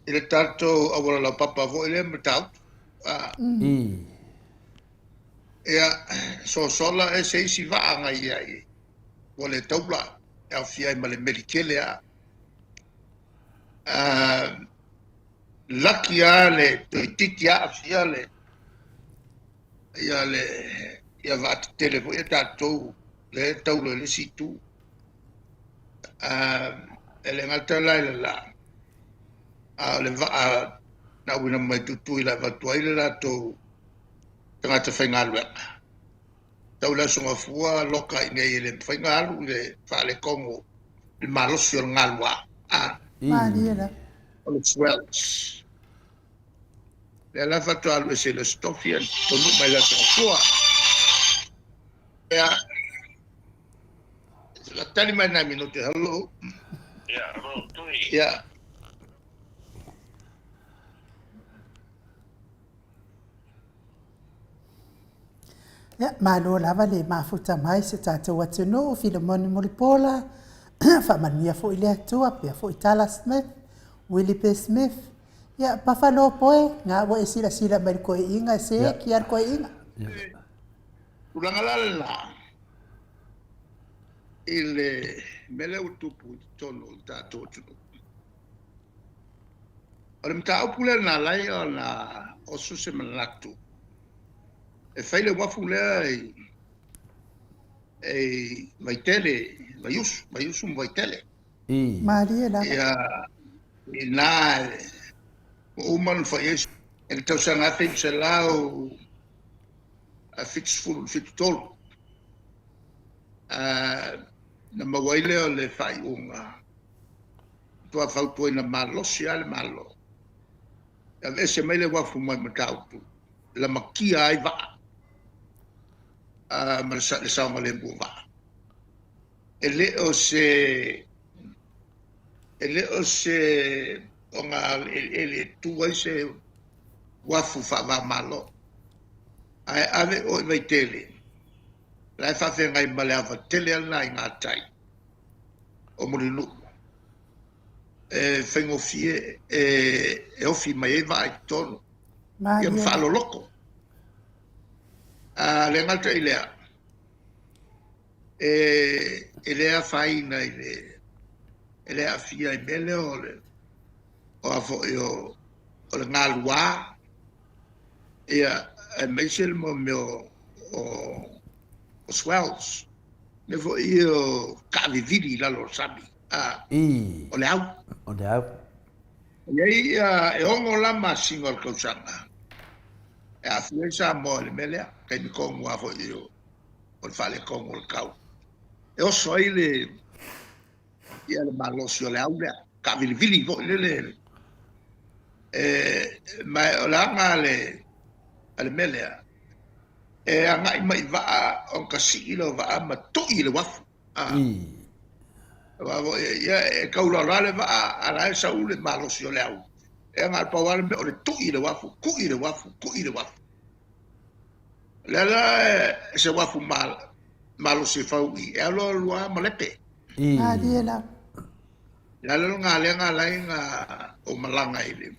S4: i le tatou auala laupapa foi lea Matautu. Ia, sosola ese isi vaa na i ai ua le taula e aofia ai ma le meli tele lava. Laki lava le toeitiiti aafia le ia le ia vaatetele foi a tatou lea e taula i le isi itu. E le gata la i le la, a o le vaa na auina mai Tutuila e avatu ai le latou tagata faigaluega. Tau le Aso Gafua loka i inei e le mafai ona alu i le faaletonu i le malosi o le galua.
S1: Malie lava.
S4: O le swells. Lea la faatoa alu ese i le Aso Tofi ae taunuu mai i le Aso Gafua. Ia, tali mai nai minute. Hello.
S5: Ia, hello, Tui.
S4: Ia.
S1: Ia, malo lava le mafuta mai si o tatou atunuu, Filemoni Mulipola, faamanuia foi le Atua, pea foi Tala Smith, Willie P. Smith, ia, Buffalo Poe, nga ua e silasila mai i le koeina, e seki lava le koeina.
S4: Tulaga la lena i le mea lea ua tupu i totonu o le tatou atunuu. O le mataupu lea na ala ai ona oso se manatu e fai le uafu lea i i Vaitele, Vaiusu, Vaiusu ma Vaitele.
S1: Malie lava.
S4: Ia, ina ua uma ona fai ai i le tausaga 1973, na maua ai lea o le faaiuga, matua fautuaina malosi lava le Malo e aveese mai le uafu mai Matautu, lamatia ai vaa. ma le saogalemu o vaa. E le o se e le o se ogaeleele e tu ai se uafu faava-o-Malo, ae ave oe i Vaitele, la e faafeagai ma le ava tele lava lena i gatai o Mulinuu, e faigofie e ofi mai ai vaa i totonu, ia ma faaloloko. A le gata i lea, e le afaina i le e le aafia i mea lea o le o a foi o o le galuā ia aemaise le mea o o swells mea foi ia o taavivili i lalo o le sami a o le au.
S2: O le au.
S4: E i ai ia e 6 la masina o le tausaga e aafia ai Samoa i le mea lea, taimi tonu lava foi o o le faaletonu o le tau e oso ai le ia le malosi o le au lea, taavilivili foi lele e ma o le aga a le a le mea lea e agai mai i vaa ona tasii lea o vaa ma tui i le uafu. Aua foi ia e taulaola le vaa a la e sau le malosi o le au e na o le pau lava le mea o le tui i le uafu, tui i le uafu, tui i le uafu. O lea la e se uafu malosi e fau i e alu alu lava malepe.
S1: Malie lava.
S4: Le ala lena lea na ala ai ona ou malaga i le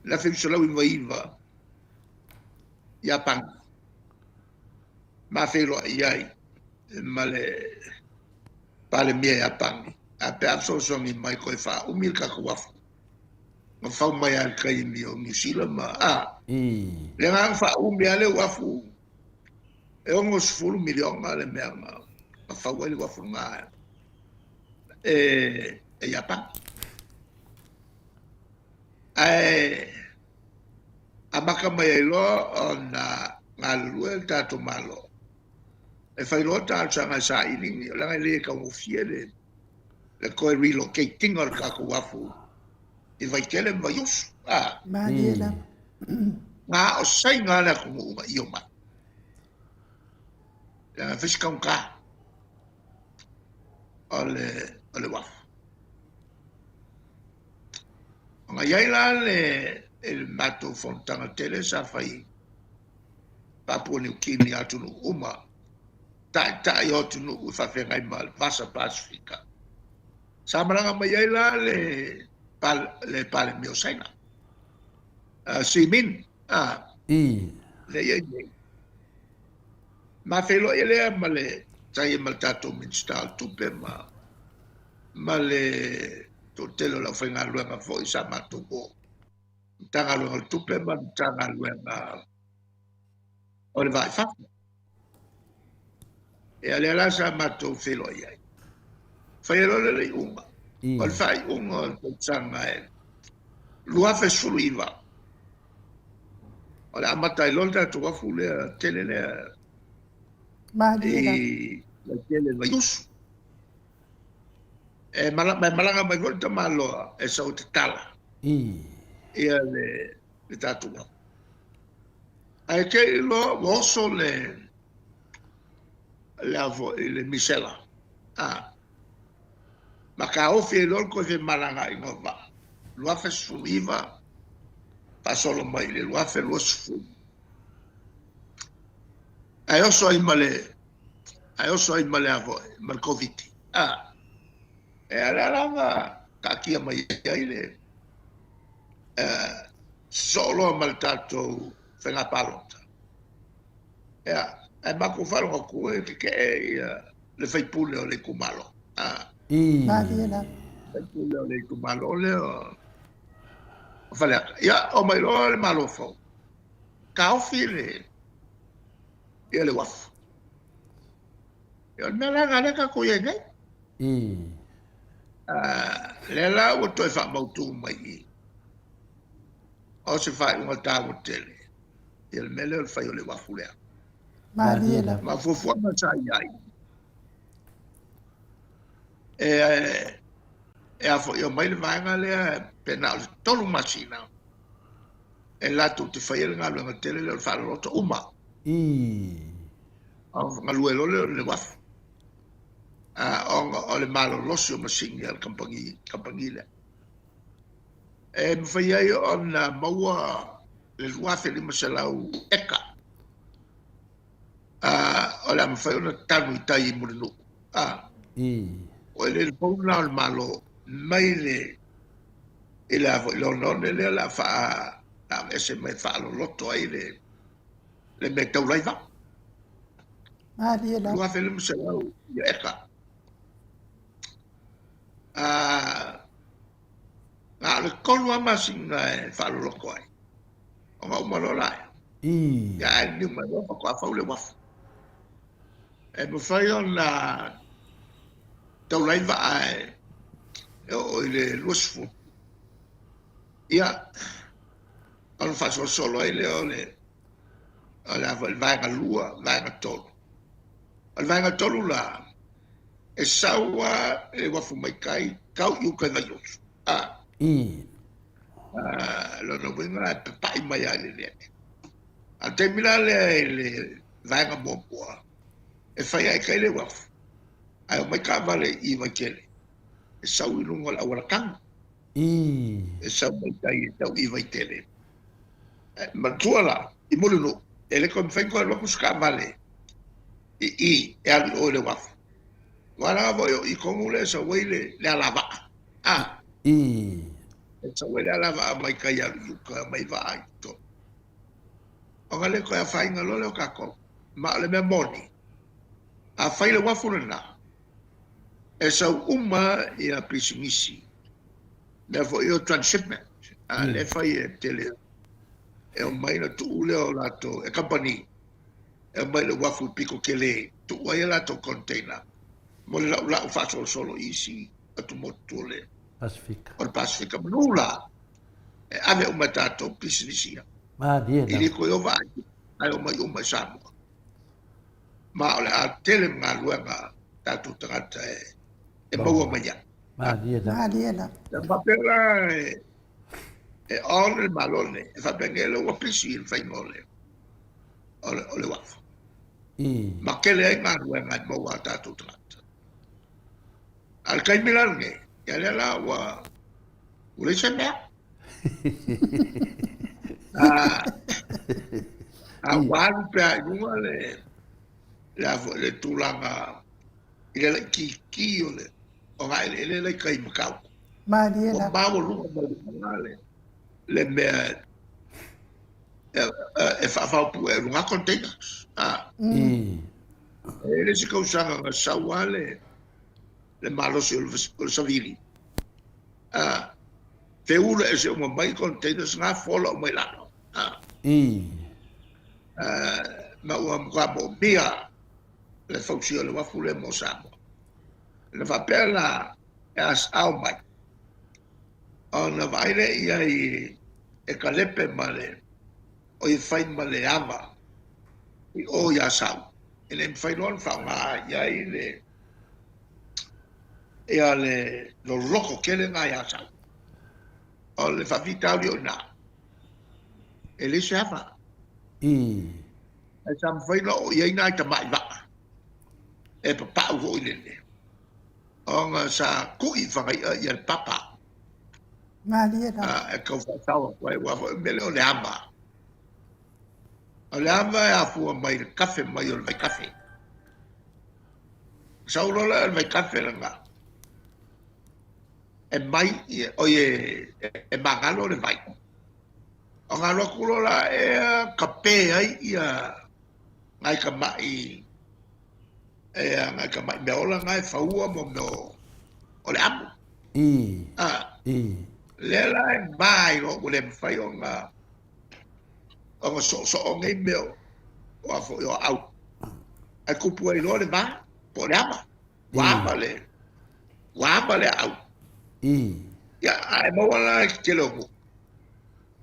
S4: 1999 Iapani. Ma feiloai ai ma le Palemia Iapani a pe a fesoasoani mai toe faaumi le tatou uafu. Na fau mai lava i le taimi o Niu Sila ma a. Lea na faaumi lava le uafu e 60 miliona le mea na fau ai le uafu lena e Iapani. Ae amata mai ai loa ona galulue le tatou Malo e fai loa talosaga e saili, leaga e le taugofie le toe relocating o le tatou uafu i Vaitele ma Vaiusu.
S1: Malie lava.
S4: Na o Saina le atunuu na io mai. Leaga e fai si taugata o le uafu. Ona i ai la le matou fonotaga tele sa fai i Papua Niu Kini, atunuu uma, taitai o atunuu e faafeagai ma le Vasa Pasefika. Sa malaga mai ai la le le Palemia o Saina, Xi Min, lea i ai nei. Ma feiloai lea ma le sa ia ma le tatou Minisita o Tupe ma ma le toatele o le aufaigaluega foi sa matou o. Matagaluega o le Tupe ma le Matagaluega o le Va i Fafo. Ia lea la sa matou feiloai ai. Fai ai loa le iuga. O le faaiuga o le tausaga e 2019, o le amata ai loa le tatou uafu lea tele lea i Vaitele i Vaiusu. E malaga mai foi le tamaloa e sau e tatala ia le tatou uafu. Ae te i loa ua oso le le foi le misela a ma taofi ai loa le toe femalagaaiga o vaa 2019 faasolo mai i le 2020. Ae oso ai ma le ae oso ai ma le a foi ma le Covid. A e ala lava taatia mai ai le sosoo loa ma le tatou faiga palota. Ia, ae matou faalogo atu e tetee ia le faipule o le itumalo.
S1: Malie lava.
S4: Faipule o le itumalo lea o Faleata. Ia, omai loa le Malo fou, taofi le ia le uafu. Ia, o le mea la lena lea tatou i ai nei. Lea la ua toe faamautu mai i i, o se faaiuga taua tele ia le mea lea o le fai o le uafu lea.
S1: Malie lava.
S4: Ma fuafuaga sa i ai, e a foi e omai le vaega lea pe na o le 3 masina e latou te faia le galuega tele lea o le faaloloto uma. Ona galue loa lea o le uafu, ona o le malolosi o masini a le kamupani lea. E mafai ai ona maua le 2,500 eka o le a mafai ona tanu i tai i Mulinuu. O eleele fou na o le Malo mai le i le a foi le oneone lea o le a faa aveese mai e faaloloto ai le le mea e taula ai vaa.
S1: Malie lava.
S4: 2,500 ia eka. Na o le 3 lava masina e faaloloto ai, ona uma loa lea. Ia ae liliu mai loa faatoa fau le uafu. E mafai ona taula ai vaa e oo i le 20. Ia, ona faasolosolo ai lea o le o le a foi le vaega 2, vaega 3. O le vaega 3 la, e sau lava le uafu mai tai tau i uta i Vaiusu. Lona uiga e papai mai lava i le eleele. A o le taimi la lea i le vaega muamua, e fai lava i tai le uafu, ae omai taavale i Vaitele, e sau i luga o le auala tanu. E sau mai tai e tau i Vaitele. Manatua la, i Mulinuu, e le toe mafai ona toe alu atu se taavale i i e alu i o i le uafu. Aua leaga foi o i tonu lea e sau ai le alavaa. E sau ai le alavaa mai tai alu i uta e omai vaa i totonu. Ona le toe afaina loa lea o tatou. Ma o le mea moni, a fai le uafu lena, e sau uma ia pisinisi, mea foi o transshipment, lea e fai e tele, e omai ona tuu lea o latou, e kamupani, e omai i le uafu i pito tele, tuu ai a latou container mo le laulau faasolosolo i isi atumotu o le
S2: Pasifika.
S4: O le Pasifika. Manu la, e ave uma e tatou pisinisi ia.
S2: Malie
S4: E le toe ova ai, ae omai uma i Samoa. Ma o le a tele galuega a tatou tagata e maua mai ai.
S2: Malie la.
S1: Malie la.
S4: E faapea la e on le Malo lenei, e faapea nei lea ua pisi i le faiga o le o le uafu. Ma tele ai galuega e maua a tatou tagata. A o le taimi la lenei, ia lea la ua leai se mea. A ua alu pea i luga le le a foi le tulaga i le laitiiti o le o ngā eleele la i tai i Matautu.
S1: Malie
S4: Ua
S1: lava.
S4: maualuga mai luga le le mea e faafaopue ai luga containers. E le isi tausaga na sau lava le le malosi o le savili, feula ese uma mai containers na fola uma i lalo. Ma ua matua moomia le fausia o le uafu lea mo Samoa. Na faapea la e asao mai, ona vaai lea i ai e kalepe ma le o ia fai ma le ava i o i Asau, e le mafai loa ona faaaoga i ai le ia le loloto tele lena i Asau. O le faafitauli o i ina, e leai se ava. Ae sa mafai ona oo i ai nai tamai vaa e papau foi lele, ona sa kui i Fagai'a ia le papa.
S1: Malie lava.
S4: E tau faasao atu ai, aua foi o le mea lea o le ava. O le ava e afua mai le kafe mai o le vaikafe. Sau loa lea o le vaikafe lena, e mai, oi e magalo le vai. Ona alu atu loa la ea kape ai ia nai tamai ea nai tamai meaola na e faua mo mea o le amu. Lea la e ma ai loa ua le mafai ona ona soosoo nei mea o a foi o aau. Ae tupu ai loa le va po o le ava. Ua ava le ua ava le aau. Ia, ae maua la i le tele o nuu.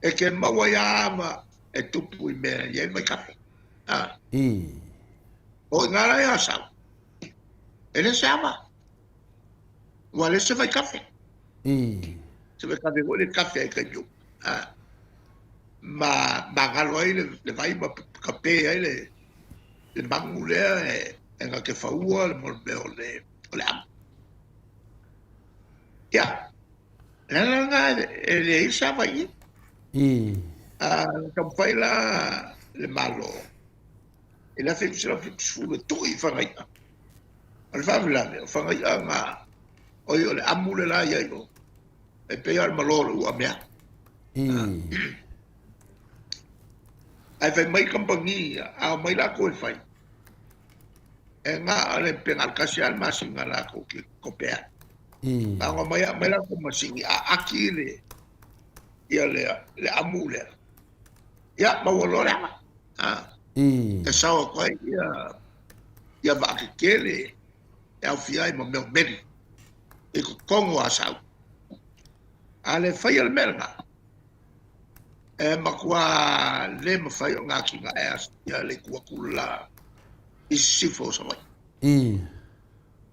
S4: E te maua ai ava e tupu i mea e i ai vaikafe. O i ina la i Asau, e le se ava. Ua le se vaikafe. Se vaikafe foi le kafe ai taimi uma. Ma magalo ai le vai ma kape ai le le magu lea e e na te faua le mo le mea o le o le amu. Ia, le ala lena e leai se ava i i. A taumafai la le Malo i le 1970 e tuu i Fagai'a. O le faalavelave, o Fagai'a na, oi o le amu le la i ai o, e pei lava o le malo o le uamea. Ae fai mai kamupani ia, a omai lakou e fai, e na o le pe na o le tasi lava le masina lakou te kope ai. Na ona omai aumai latou masini a aki le ia le le amu lea, ia maua loa le ava. E sao atu ai ia ia vaa tetele e aofia ai ma mea o meli i totonu o Asau. A le faia le mea lena, E matua le mafai ona atinae ia le itu atu le la i sisifo o Savaii.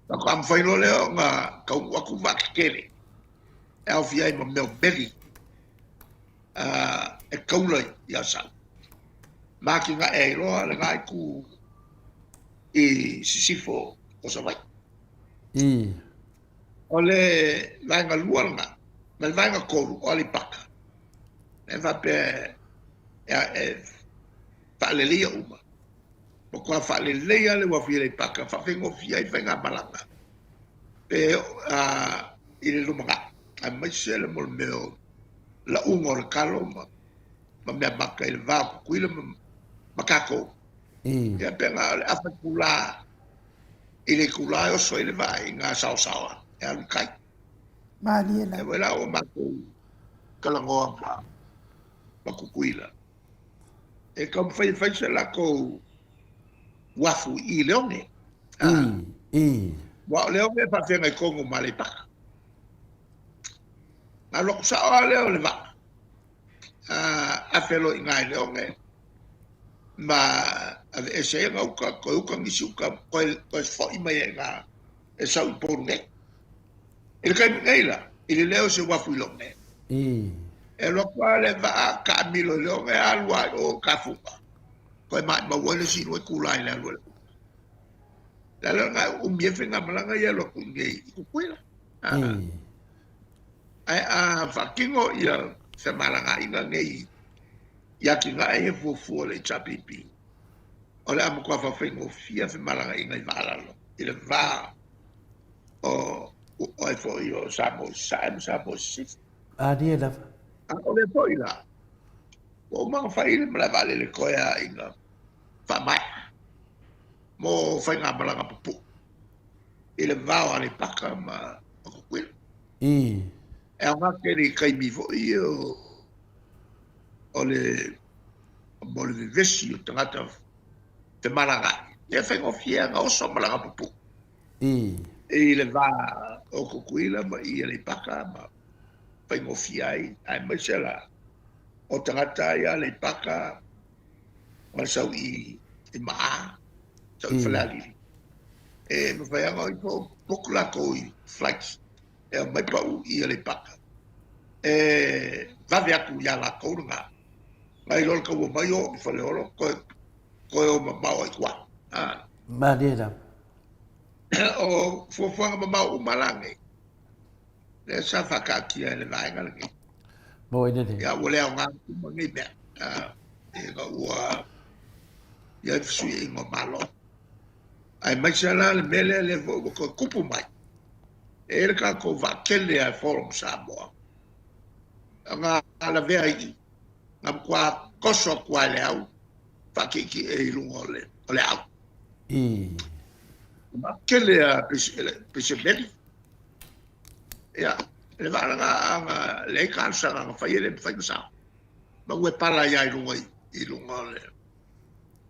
S4: Faatoa mafai loa lea ona taunuu atu vaa tetele e aofia ai ma mea o meli e taula i Asau ma atinae ai loa lena itu i sisifo o Savaii. O le vaega lua lena, ma le vaega tolu, o Aleipata. E faapea e faaleleia uma. Matua faaleleia le uafu i Aleipata, faafaigofie ai faigamalaga pe i le lumanai, aemaise le mo le mea o lauga o le talo ma mea maka i le va o Tutuila ma tatou. Ia pe na o le afa itula i le itula e oso ai le vaa i ngā saosaoa e alu i tai.
S1: Malie la.
S4: E wai la o mātou talanoa ma, ma Tutuila. E taumafai e fai se latou uafu i Leone. Aua o Leone e faafeagai tonu ma Aleipata. Na alu atu sao lava lea o le vaa, afe loa i ina i Leone ma aveese ai ana uta, toe uta nisi uta, toe, toe foi mai ai i ina e sau i Upolu nei. I le taimi nei la, i le leo o se uafu i Leone, e alu atu lava le vaa taamilo i Leone, alu lava i o i Tafuga, toe maumau ai le isi 2 itula i le alu a le uta. O le ala lena e umi ai faigamalaga ia e alu atu i inei i Tutuila. Ae a faatino ia femalagaaiga nei i atinae ia fuafua le HRPP, o le a matua faafaigofie femalagaaiga i vaalalo i le va o o ai foi o Samoa i Sasae ma Samoa i Sisifo.
S2: Alia lava.
S4: A o lea foi la, ua uma ona fai le malae vaalele toe lava ina faamaea mo faigamalaga pupuu i le va o Aleipata ma Tutuila. E aoga tele i taimi foi ia o le mo le vevesi o tagata femalagaai, e faigofie lava ona oso malaga pupuu i le va o Tutuila ma i Aleipata ma faigofie ai, aemaise la o tagata ia Aleipata ma sau i Maa, sau i Falealili. E mafai lava ona ifo book latou i flights e aumai pau i Aleipata e vave atu ia latou lena. Nai lo le taua mai o i Faleolo toe toe o mamao ai tua.
S2: Malie lava.
S4: O fuafuaga mamao uma la nei lea sa faataatia e le vaega lenei.
S2: Mo ina le.
S4: Ia ua le aoga uma nei mea. Ina ua i ai fesuiaiga o Malo. Aemaise la le mea lea lea foi ua toe tupu mai, e i ai le tatou vaatele a Forum Samoa, na lavea ai i, na matua toso atu lava e le au faatietie i luga o le, o le au. Vaatele a Pesemeli. Ia, le vaa lena na leai talosaga na fai e le mafai ona sao. Ma ua pala ai lava i luga i luga o le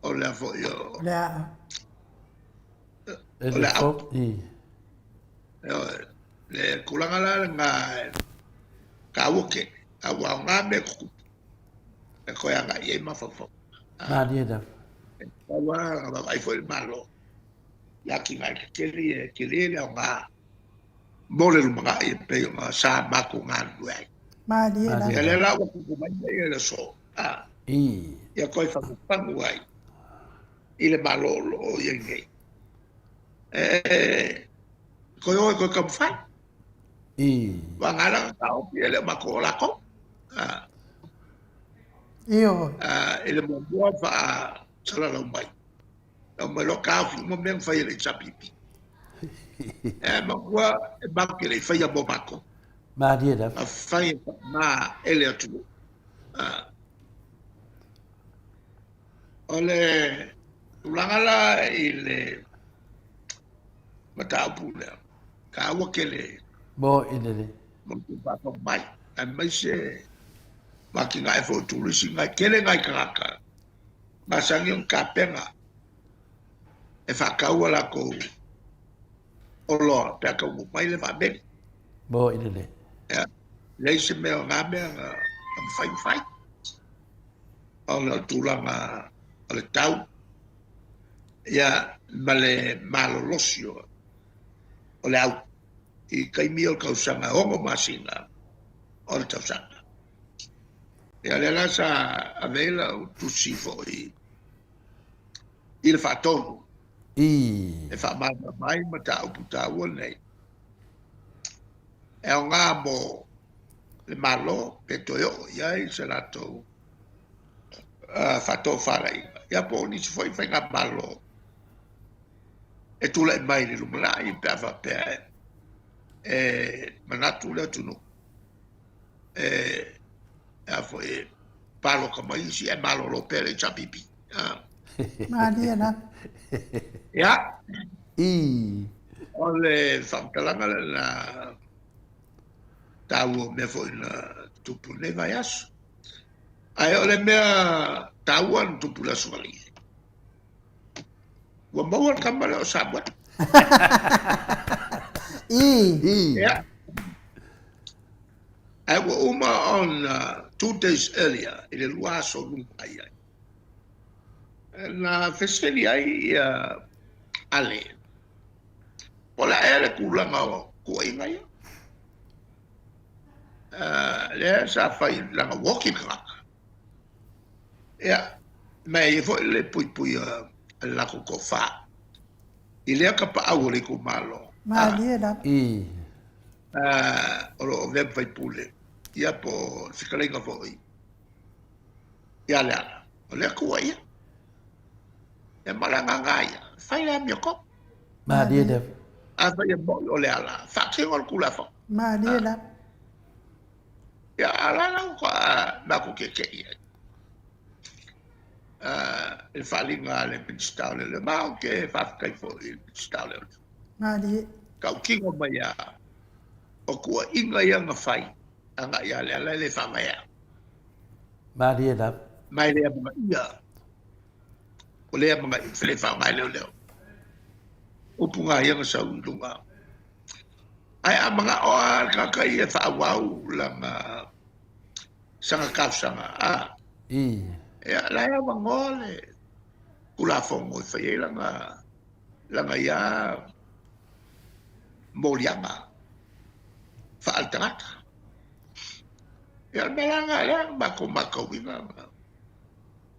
S4: o le a foi o
S1: le aa.
S4: O le au. Le tulaga la lena e taua tele, aua o na mea tutupu e toe agai i ai mafaufau.
S2: Malie lava.
S4: E tatau lava ona vaavaai foi le Malo i atinae tetele ia e tele le aoga mo le lumanai e pei ona sa matou galulue ai.
S1: Malie lava.
S4: Ia lea la ua tupu mai nei i le aso, ia toe fagufagu ai. i le Malo o lo o i ai nei. E koe o e koe taumafai. Ua gala na taofi e le o matou o lakou.
S1: Ioe.
S4: I le muamua faasalalau mai, na omai loa taofi uma mea na fai e le HRPP. E matua e matou te le i faia mo matou.
S2: Malie lava.
S4: Na fai e faama e le atunuu. O le tulaga la i le mataupu lea, taua tele
S2: mo i le
S4: mo le faafofoga mai, aemaise o atinae foi o turisi, na e tele nai tagata masani ona tapena e faatau a latou oloa pe a taunuu mai le vaa meli.
S2: Mo i le
S4: Ia, leai se mea o na mea na mafai ona fai, ona o le tulaga o le tau, ia, ma le malolosi o le au i taimi o le tausaga e 6 masina o le tausaga. Ia, lea la sa ave ai lau tusi foi i le faatonu e faamalamalama ai mataupu taua nei. E aoga mo le Malo pe toe oo i ai se latou faatofalaiga, ia po o nisi foi faigamalo e tulai mai i le lumanai pe a faapea e manatu le atunuu e a foi e palota mai isi ae malolo pea le HRPP.
S1: Malie lava.
S4: Ia. O le faamatalaga lena taua o mea foi na tupu i lenei vaiaso. Ae o le mea taua na tupu i le Aso Faraile, ua maua le tama lea o Samuel. Ia. Ae ua uma ona 2 days earlier, i le 2 aso luma ai ai, na fesili ai ia Ale, po o le a ea le tulaga o tuuaiga ia. Lea sa fai leaga ua oti le tagata. Ia, ma e i ai foi le puipui a le latou toafa i lea tapaau o le itumalo.
S1: Malie lava.
S4: O lo o avea ma faipule, ia po o le fetalaiga foi ia Leala. O lea tuuaia. Ia ma le agaga ia, fai le amiotonu.
S2: Malie lava.
S4: Afai e moni o Leala, faatino le Tulafono.
S1: Malie lava.
S4: Ia, a o la la ua matou tietie ai i le faaaliga a le Minisita o Leoleo. Ma ou te faafetai foi i le Minisita o Leoleo.
S1: Malie.
S4: Tautino mai lava, o tuuaiga ia na fai agai ia Leala e le faavaea.
S2: Malie lava.
S4: Ma e le amanaia. O le amanaia, e le faaaoga e leoleo. Upu na ia na sau i luga. Ae a manao lava le tagata ia e faaauau lana saga talosaga, a, ia, la e avanoa le Tulafono e fai ai lana, lana ia moliaga faale-tagata. Ia, o le mea la lena lea na matou matauina na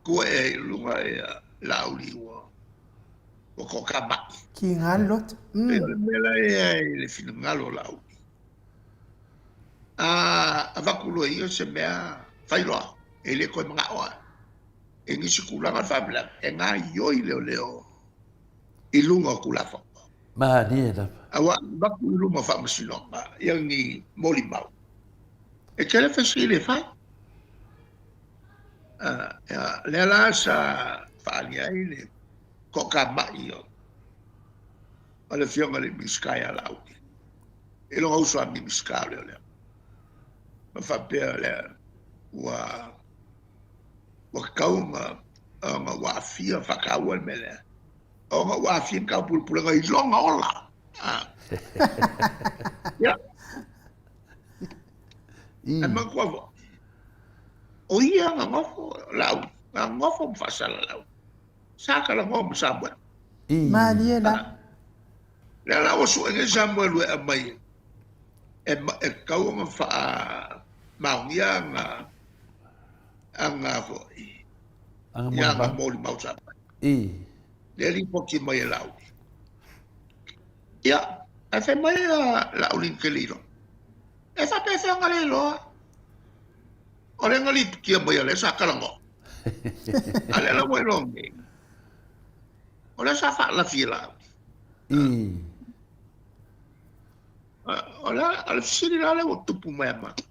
S4: tua ea i luga ia Laauli ua ua toatamai.
S1: Kiga le loto.
S4: Pei o le mea la e i ai le finagalo o Laauli, a avatu loa e ia se mea fai loa, e le toe manao lava i nisi tulaga o le faalavelave, e gaoioi leoleo i luga o Tulafono.
S2: Malie lava.
S4: Aua a avatu i luma o Faamasinoga ia ni molimau, e tele fesili e fai. Lea la sa faaalia ai le toatamai o le Afioga i le Minisita ia Laauli i lona uso a Minisita o Leoleo, ma faapea lea ua tatau ona ua aafia faataua le mea lea, ona ua aafia ni taupulepulega i lona ola. Ia. Ae manatua foi, o ia na nofo, Laauli, na nofo ma faasalalau. Sa talanoa ma Samuelu.
S1: Malie la.
S4: Lea la ua sue nei Samuelu e aumai e tatau ona faamaonia ana ana foi. Ia ana molimau sa fai. Lea lipoti mai e Laauli. Ia, ae fai mai a Laauli na te le iloa. E faapefea ona le iloa? O lea na lipotia mai o lea sa talanoa. A lea la ua iloa nei. O lea sa faalafi e Laauli. O le fesili la lea ua tupu mai ia matou.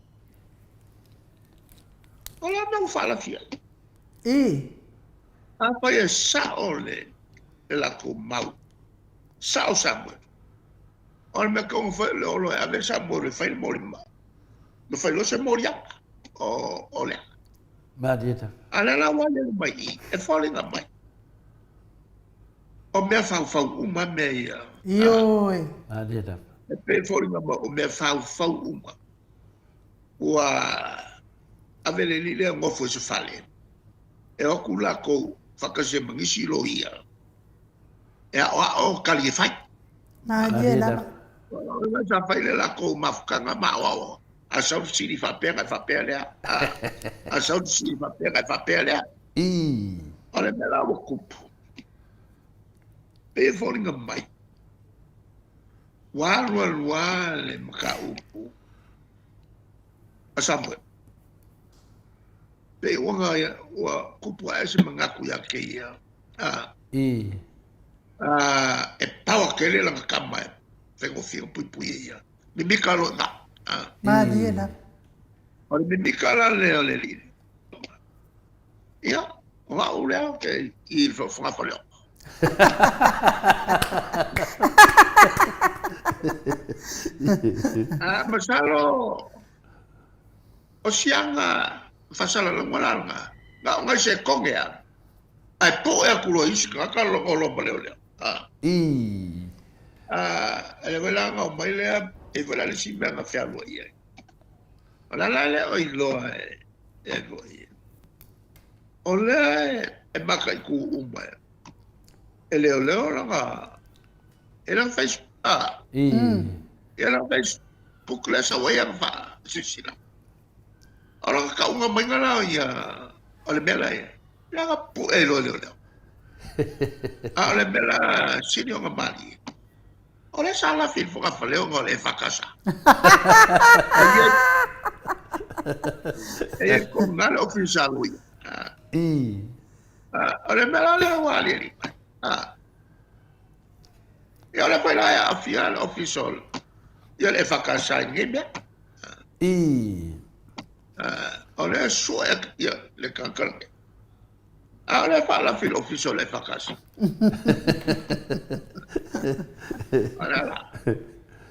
S4: O le a mea ua faalafi ai? Afai e sao le latou mau, sao Samuel. O le mea tonu foi o le olo e ave Samuel e fai le molimau, ma fai loa se moliaga o lea.
S2: Malie lava.
S4: A o lea la ua aliali mai i i, e foliga mai, o mea faufau uma mea ia.
S1: Ioe.
S2: Malie lava.
S4: E pei e foliga mai o mea faufau uma. Ua ave le alii lea nofo i se fale, e o atu latou faatasi ai ma nisi loia e aoao tali e fai.
S1: Malie lava.
S4: Sa fai le latou mafutaga ma aoao. A sau le fesili faapea na e faapea lea. A sau le fesili faapea na e faapea lea. O le mea la ua tupu, pei e foliga mai, ua alu alu lava le mataupu a Samuel. Pei ua ua tupu ae se manatu ia te ia, e power tele lana tama e faigofie ona puipui e ia. Mimika loa i ina.
S1: Malie lava.
S4: O le mimika la lea o le alii. Ia, o au lea ou te i le fogafaleoa. Masalo o siaga faasalalauga la lena, na o nai sekone lava, ae poe atu loa i isi tagata logo loa ma leoleo. E le foi la ona omai lea, e i ai foi la le isi mea na fealuai ai. O le ala lea o iloa e foi. O lea e mataitu uma e leoleo lana, e lana Facebook, e lana Facebook lea sau ai ana faasilasila. O lana tauga maiga la ia, o le mea la ia, lea na pue ai loa e leoleo. A o le mea la sili ona malie, o lea sa lafi i le fogafale ona o le EFKS. E i ai tonu lava le ofisa a loia. O le mea la lea ua aliali mai. Ia o lea foi la e aafia le ofisa o le EFKS i lenei mea. O lea e sue le tagata lenei. A o lea e faalafi i le ofisa o le EFKS. O le ala.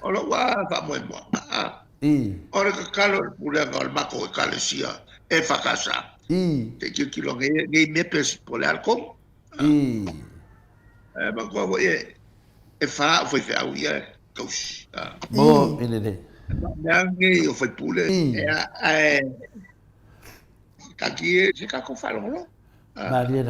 S4: O lou lava faamoemoega, o le tatalo i le pulega o le matou ekalesia EFKS, se i tilotilo nei mea pe po o le a le tonu. E manatua foi e fa au faifeau ia e tausi.
S2: Mo e lelei.
S4: Mea nei o faipule, ae taatia se tatou faalogologo.
S2: Malie lava.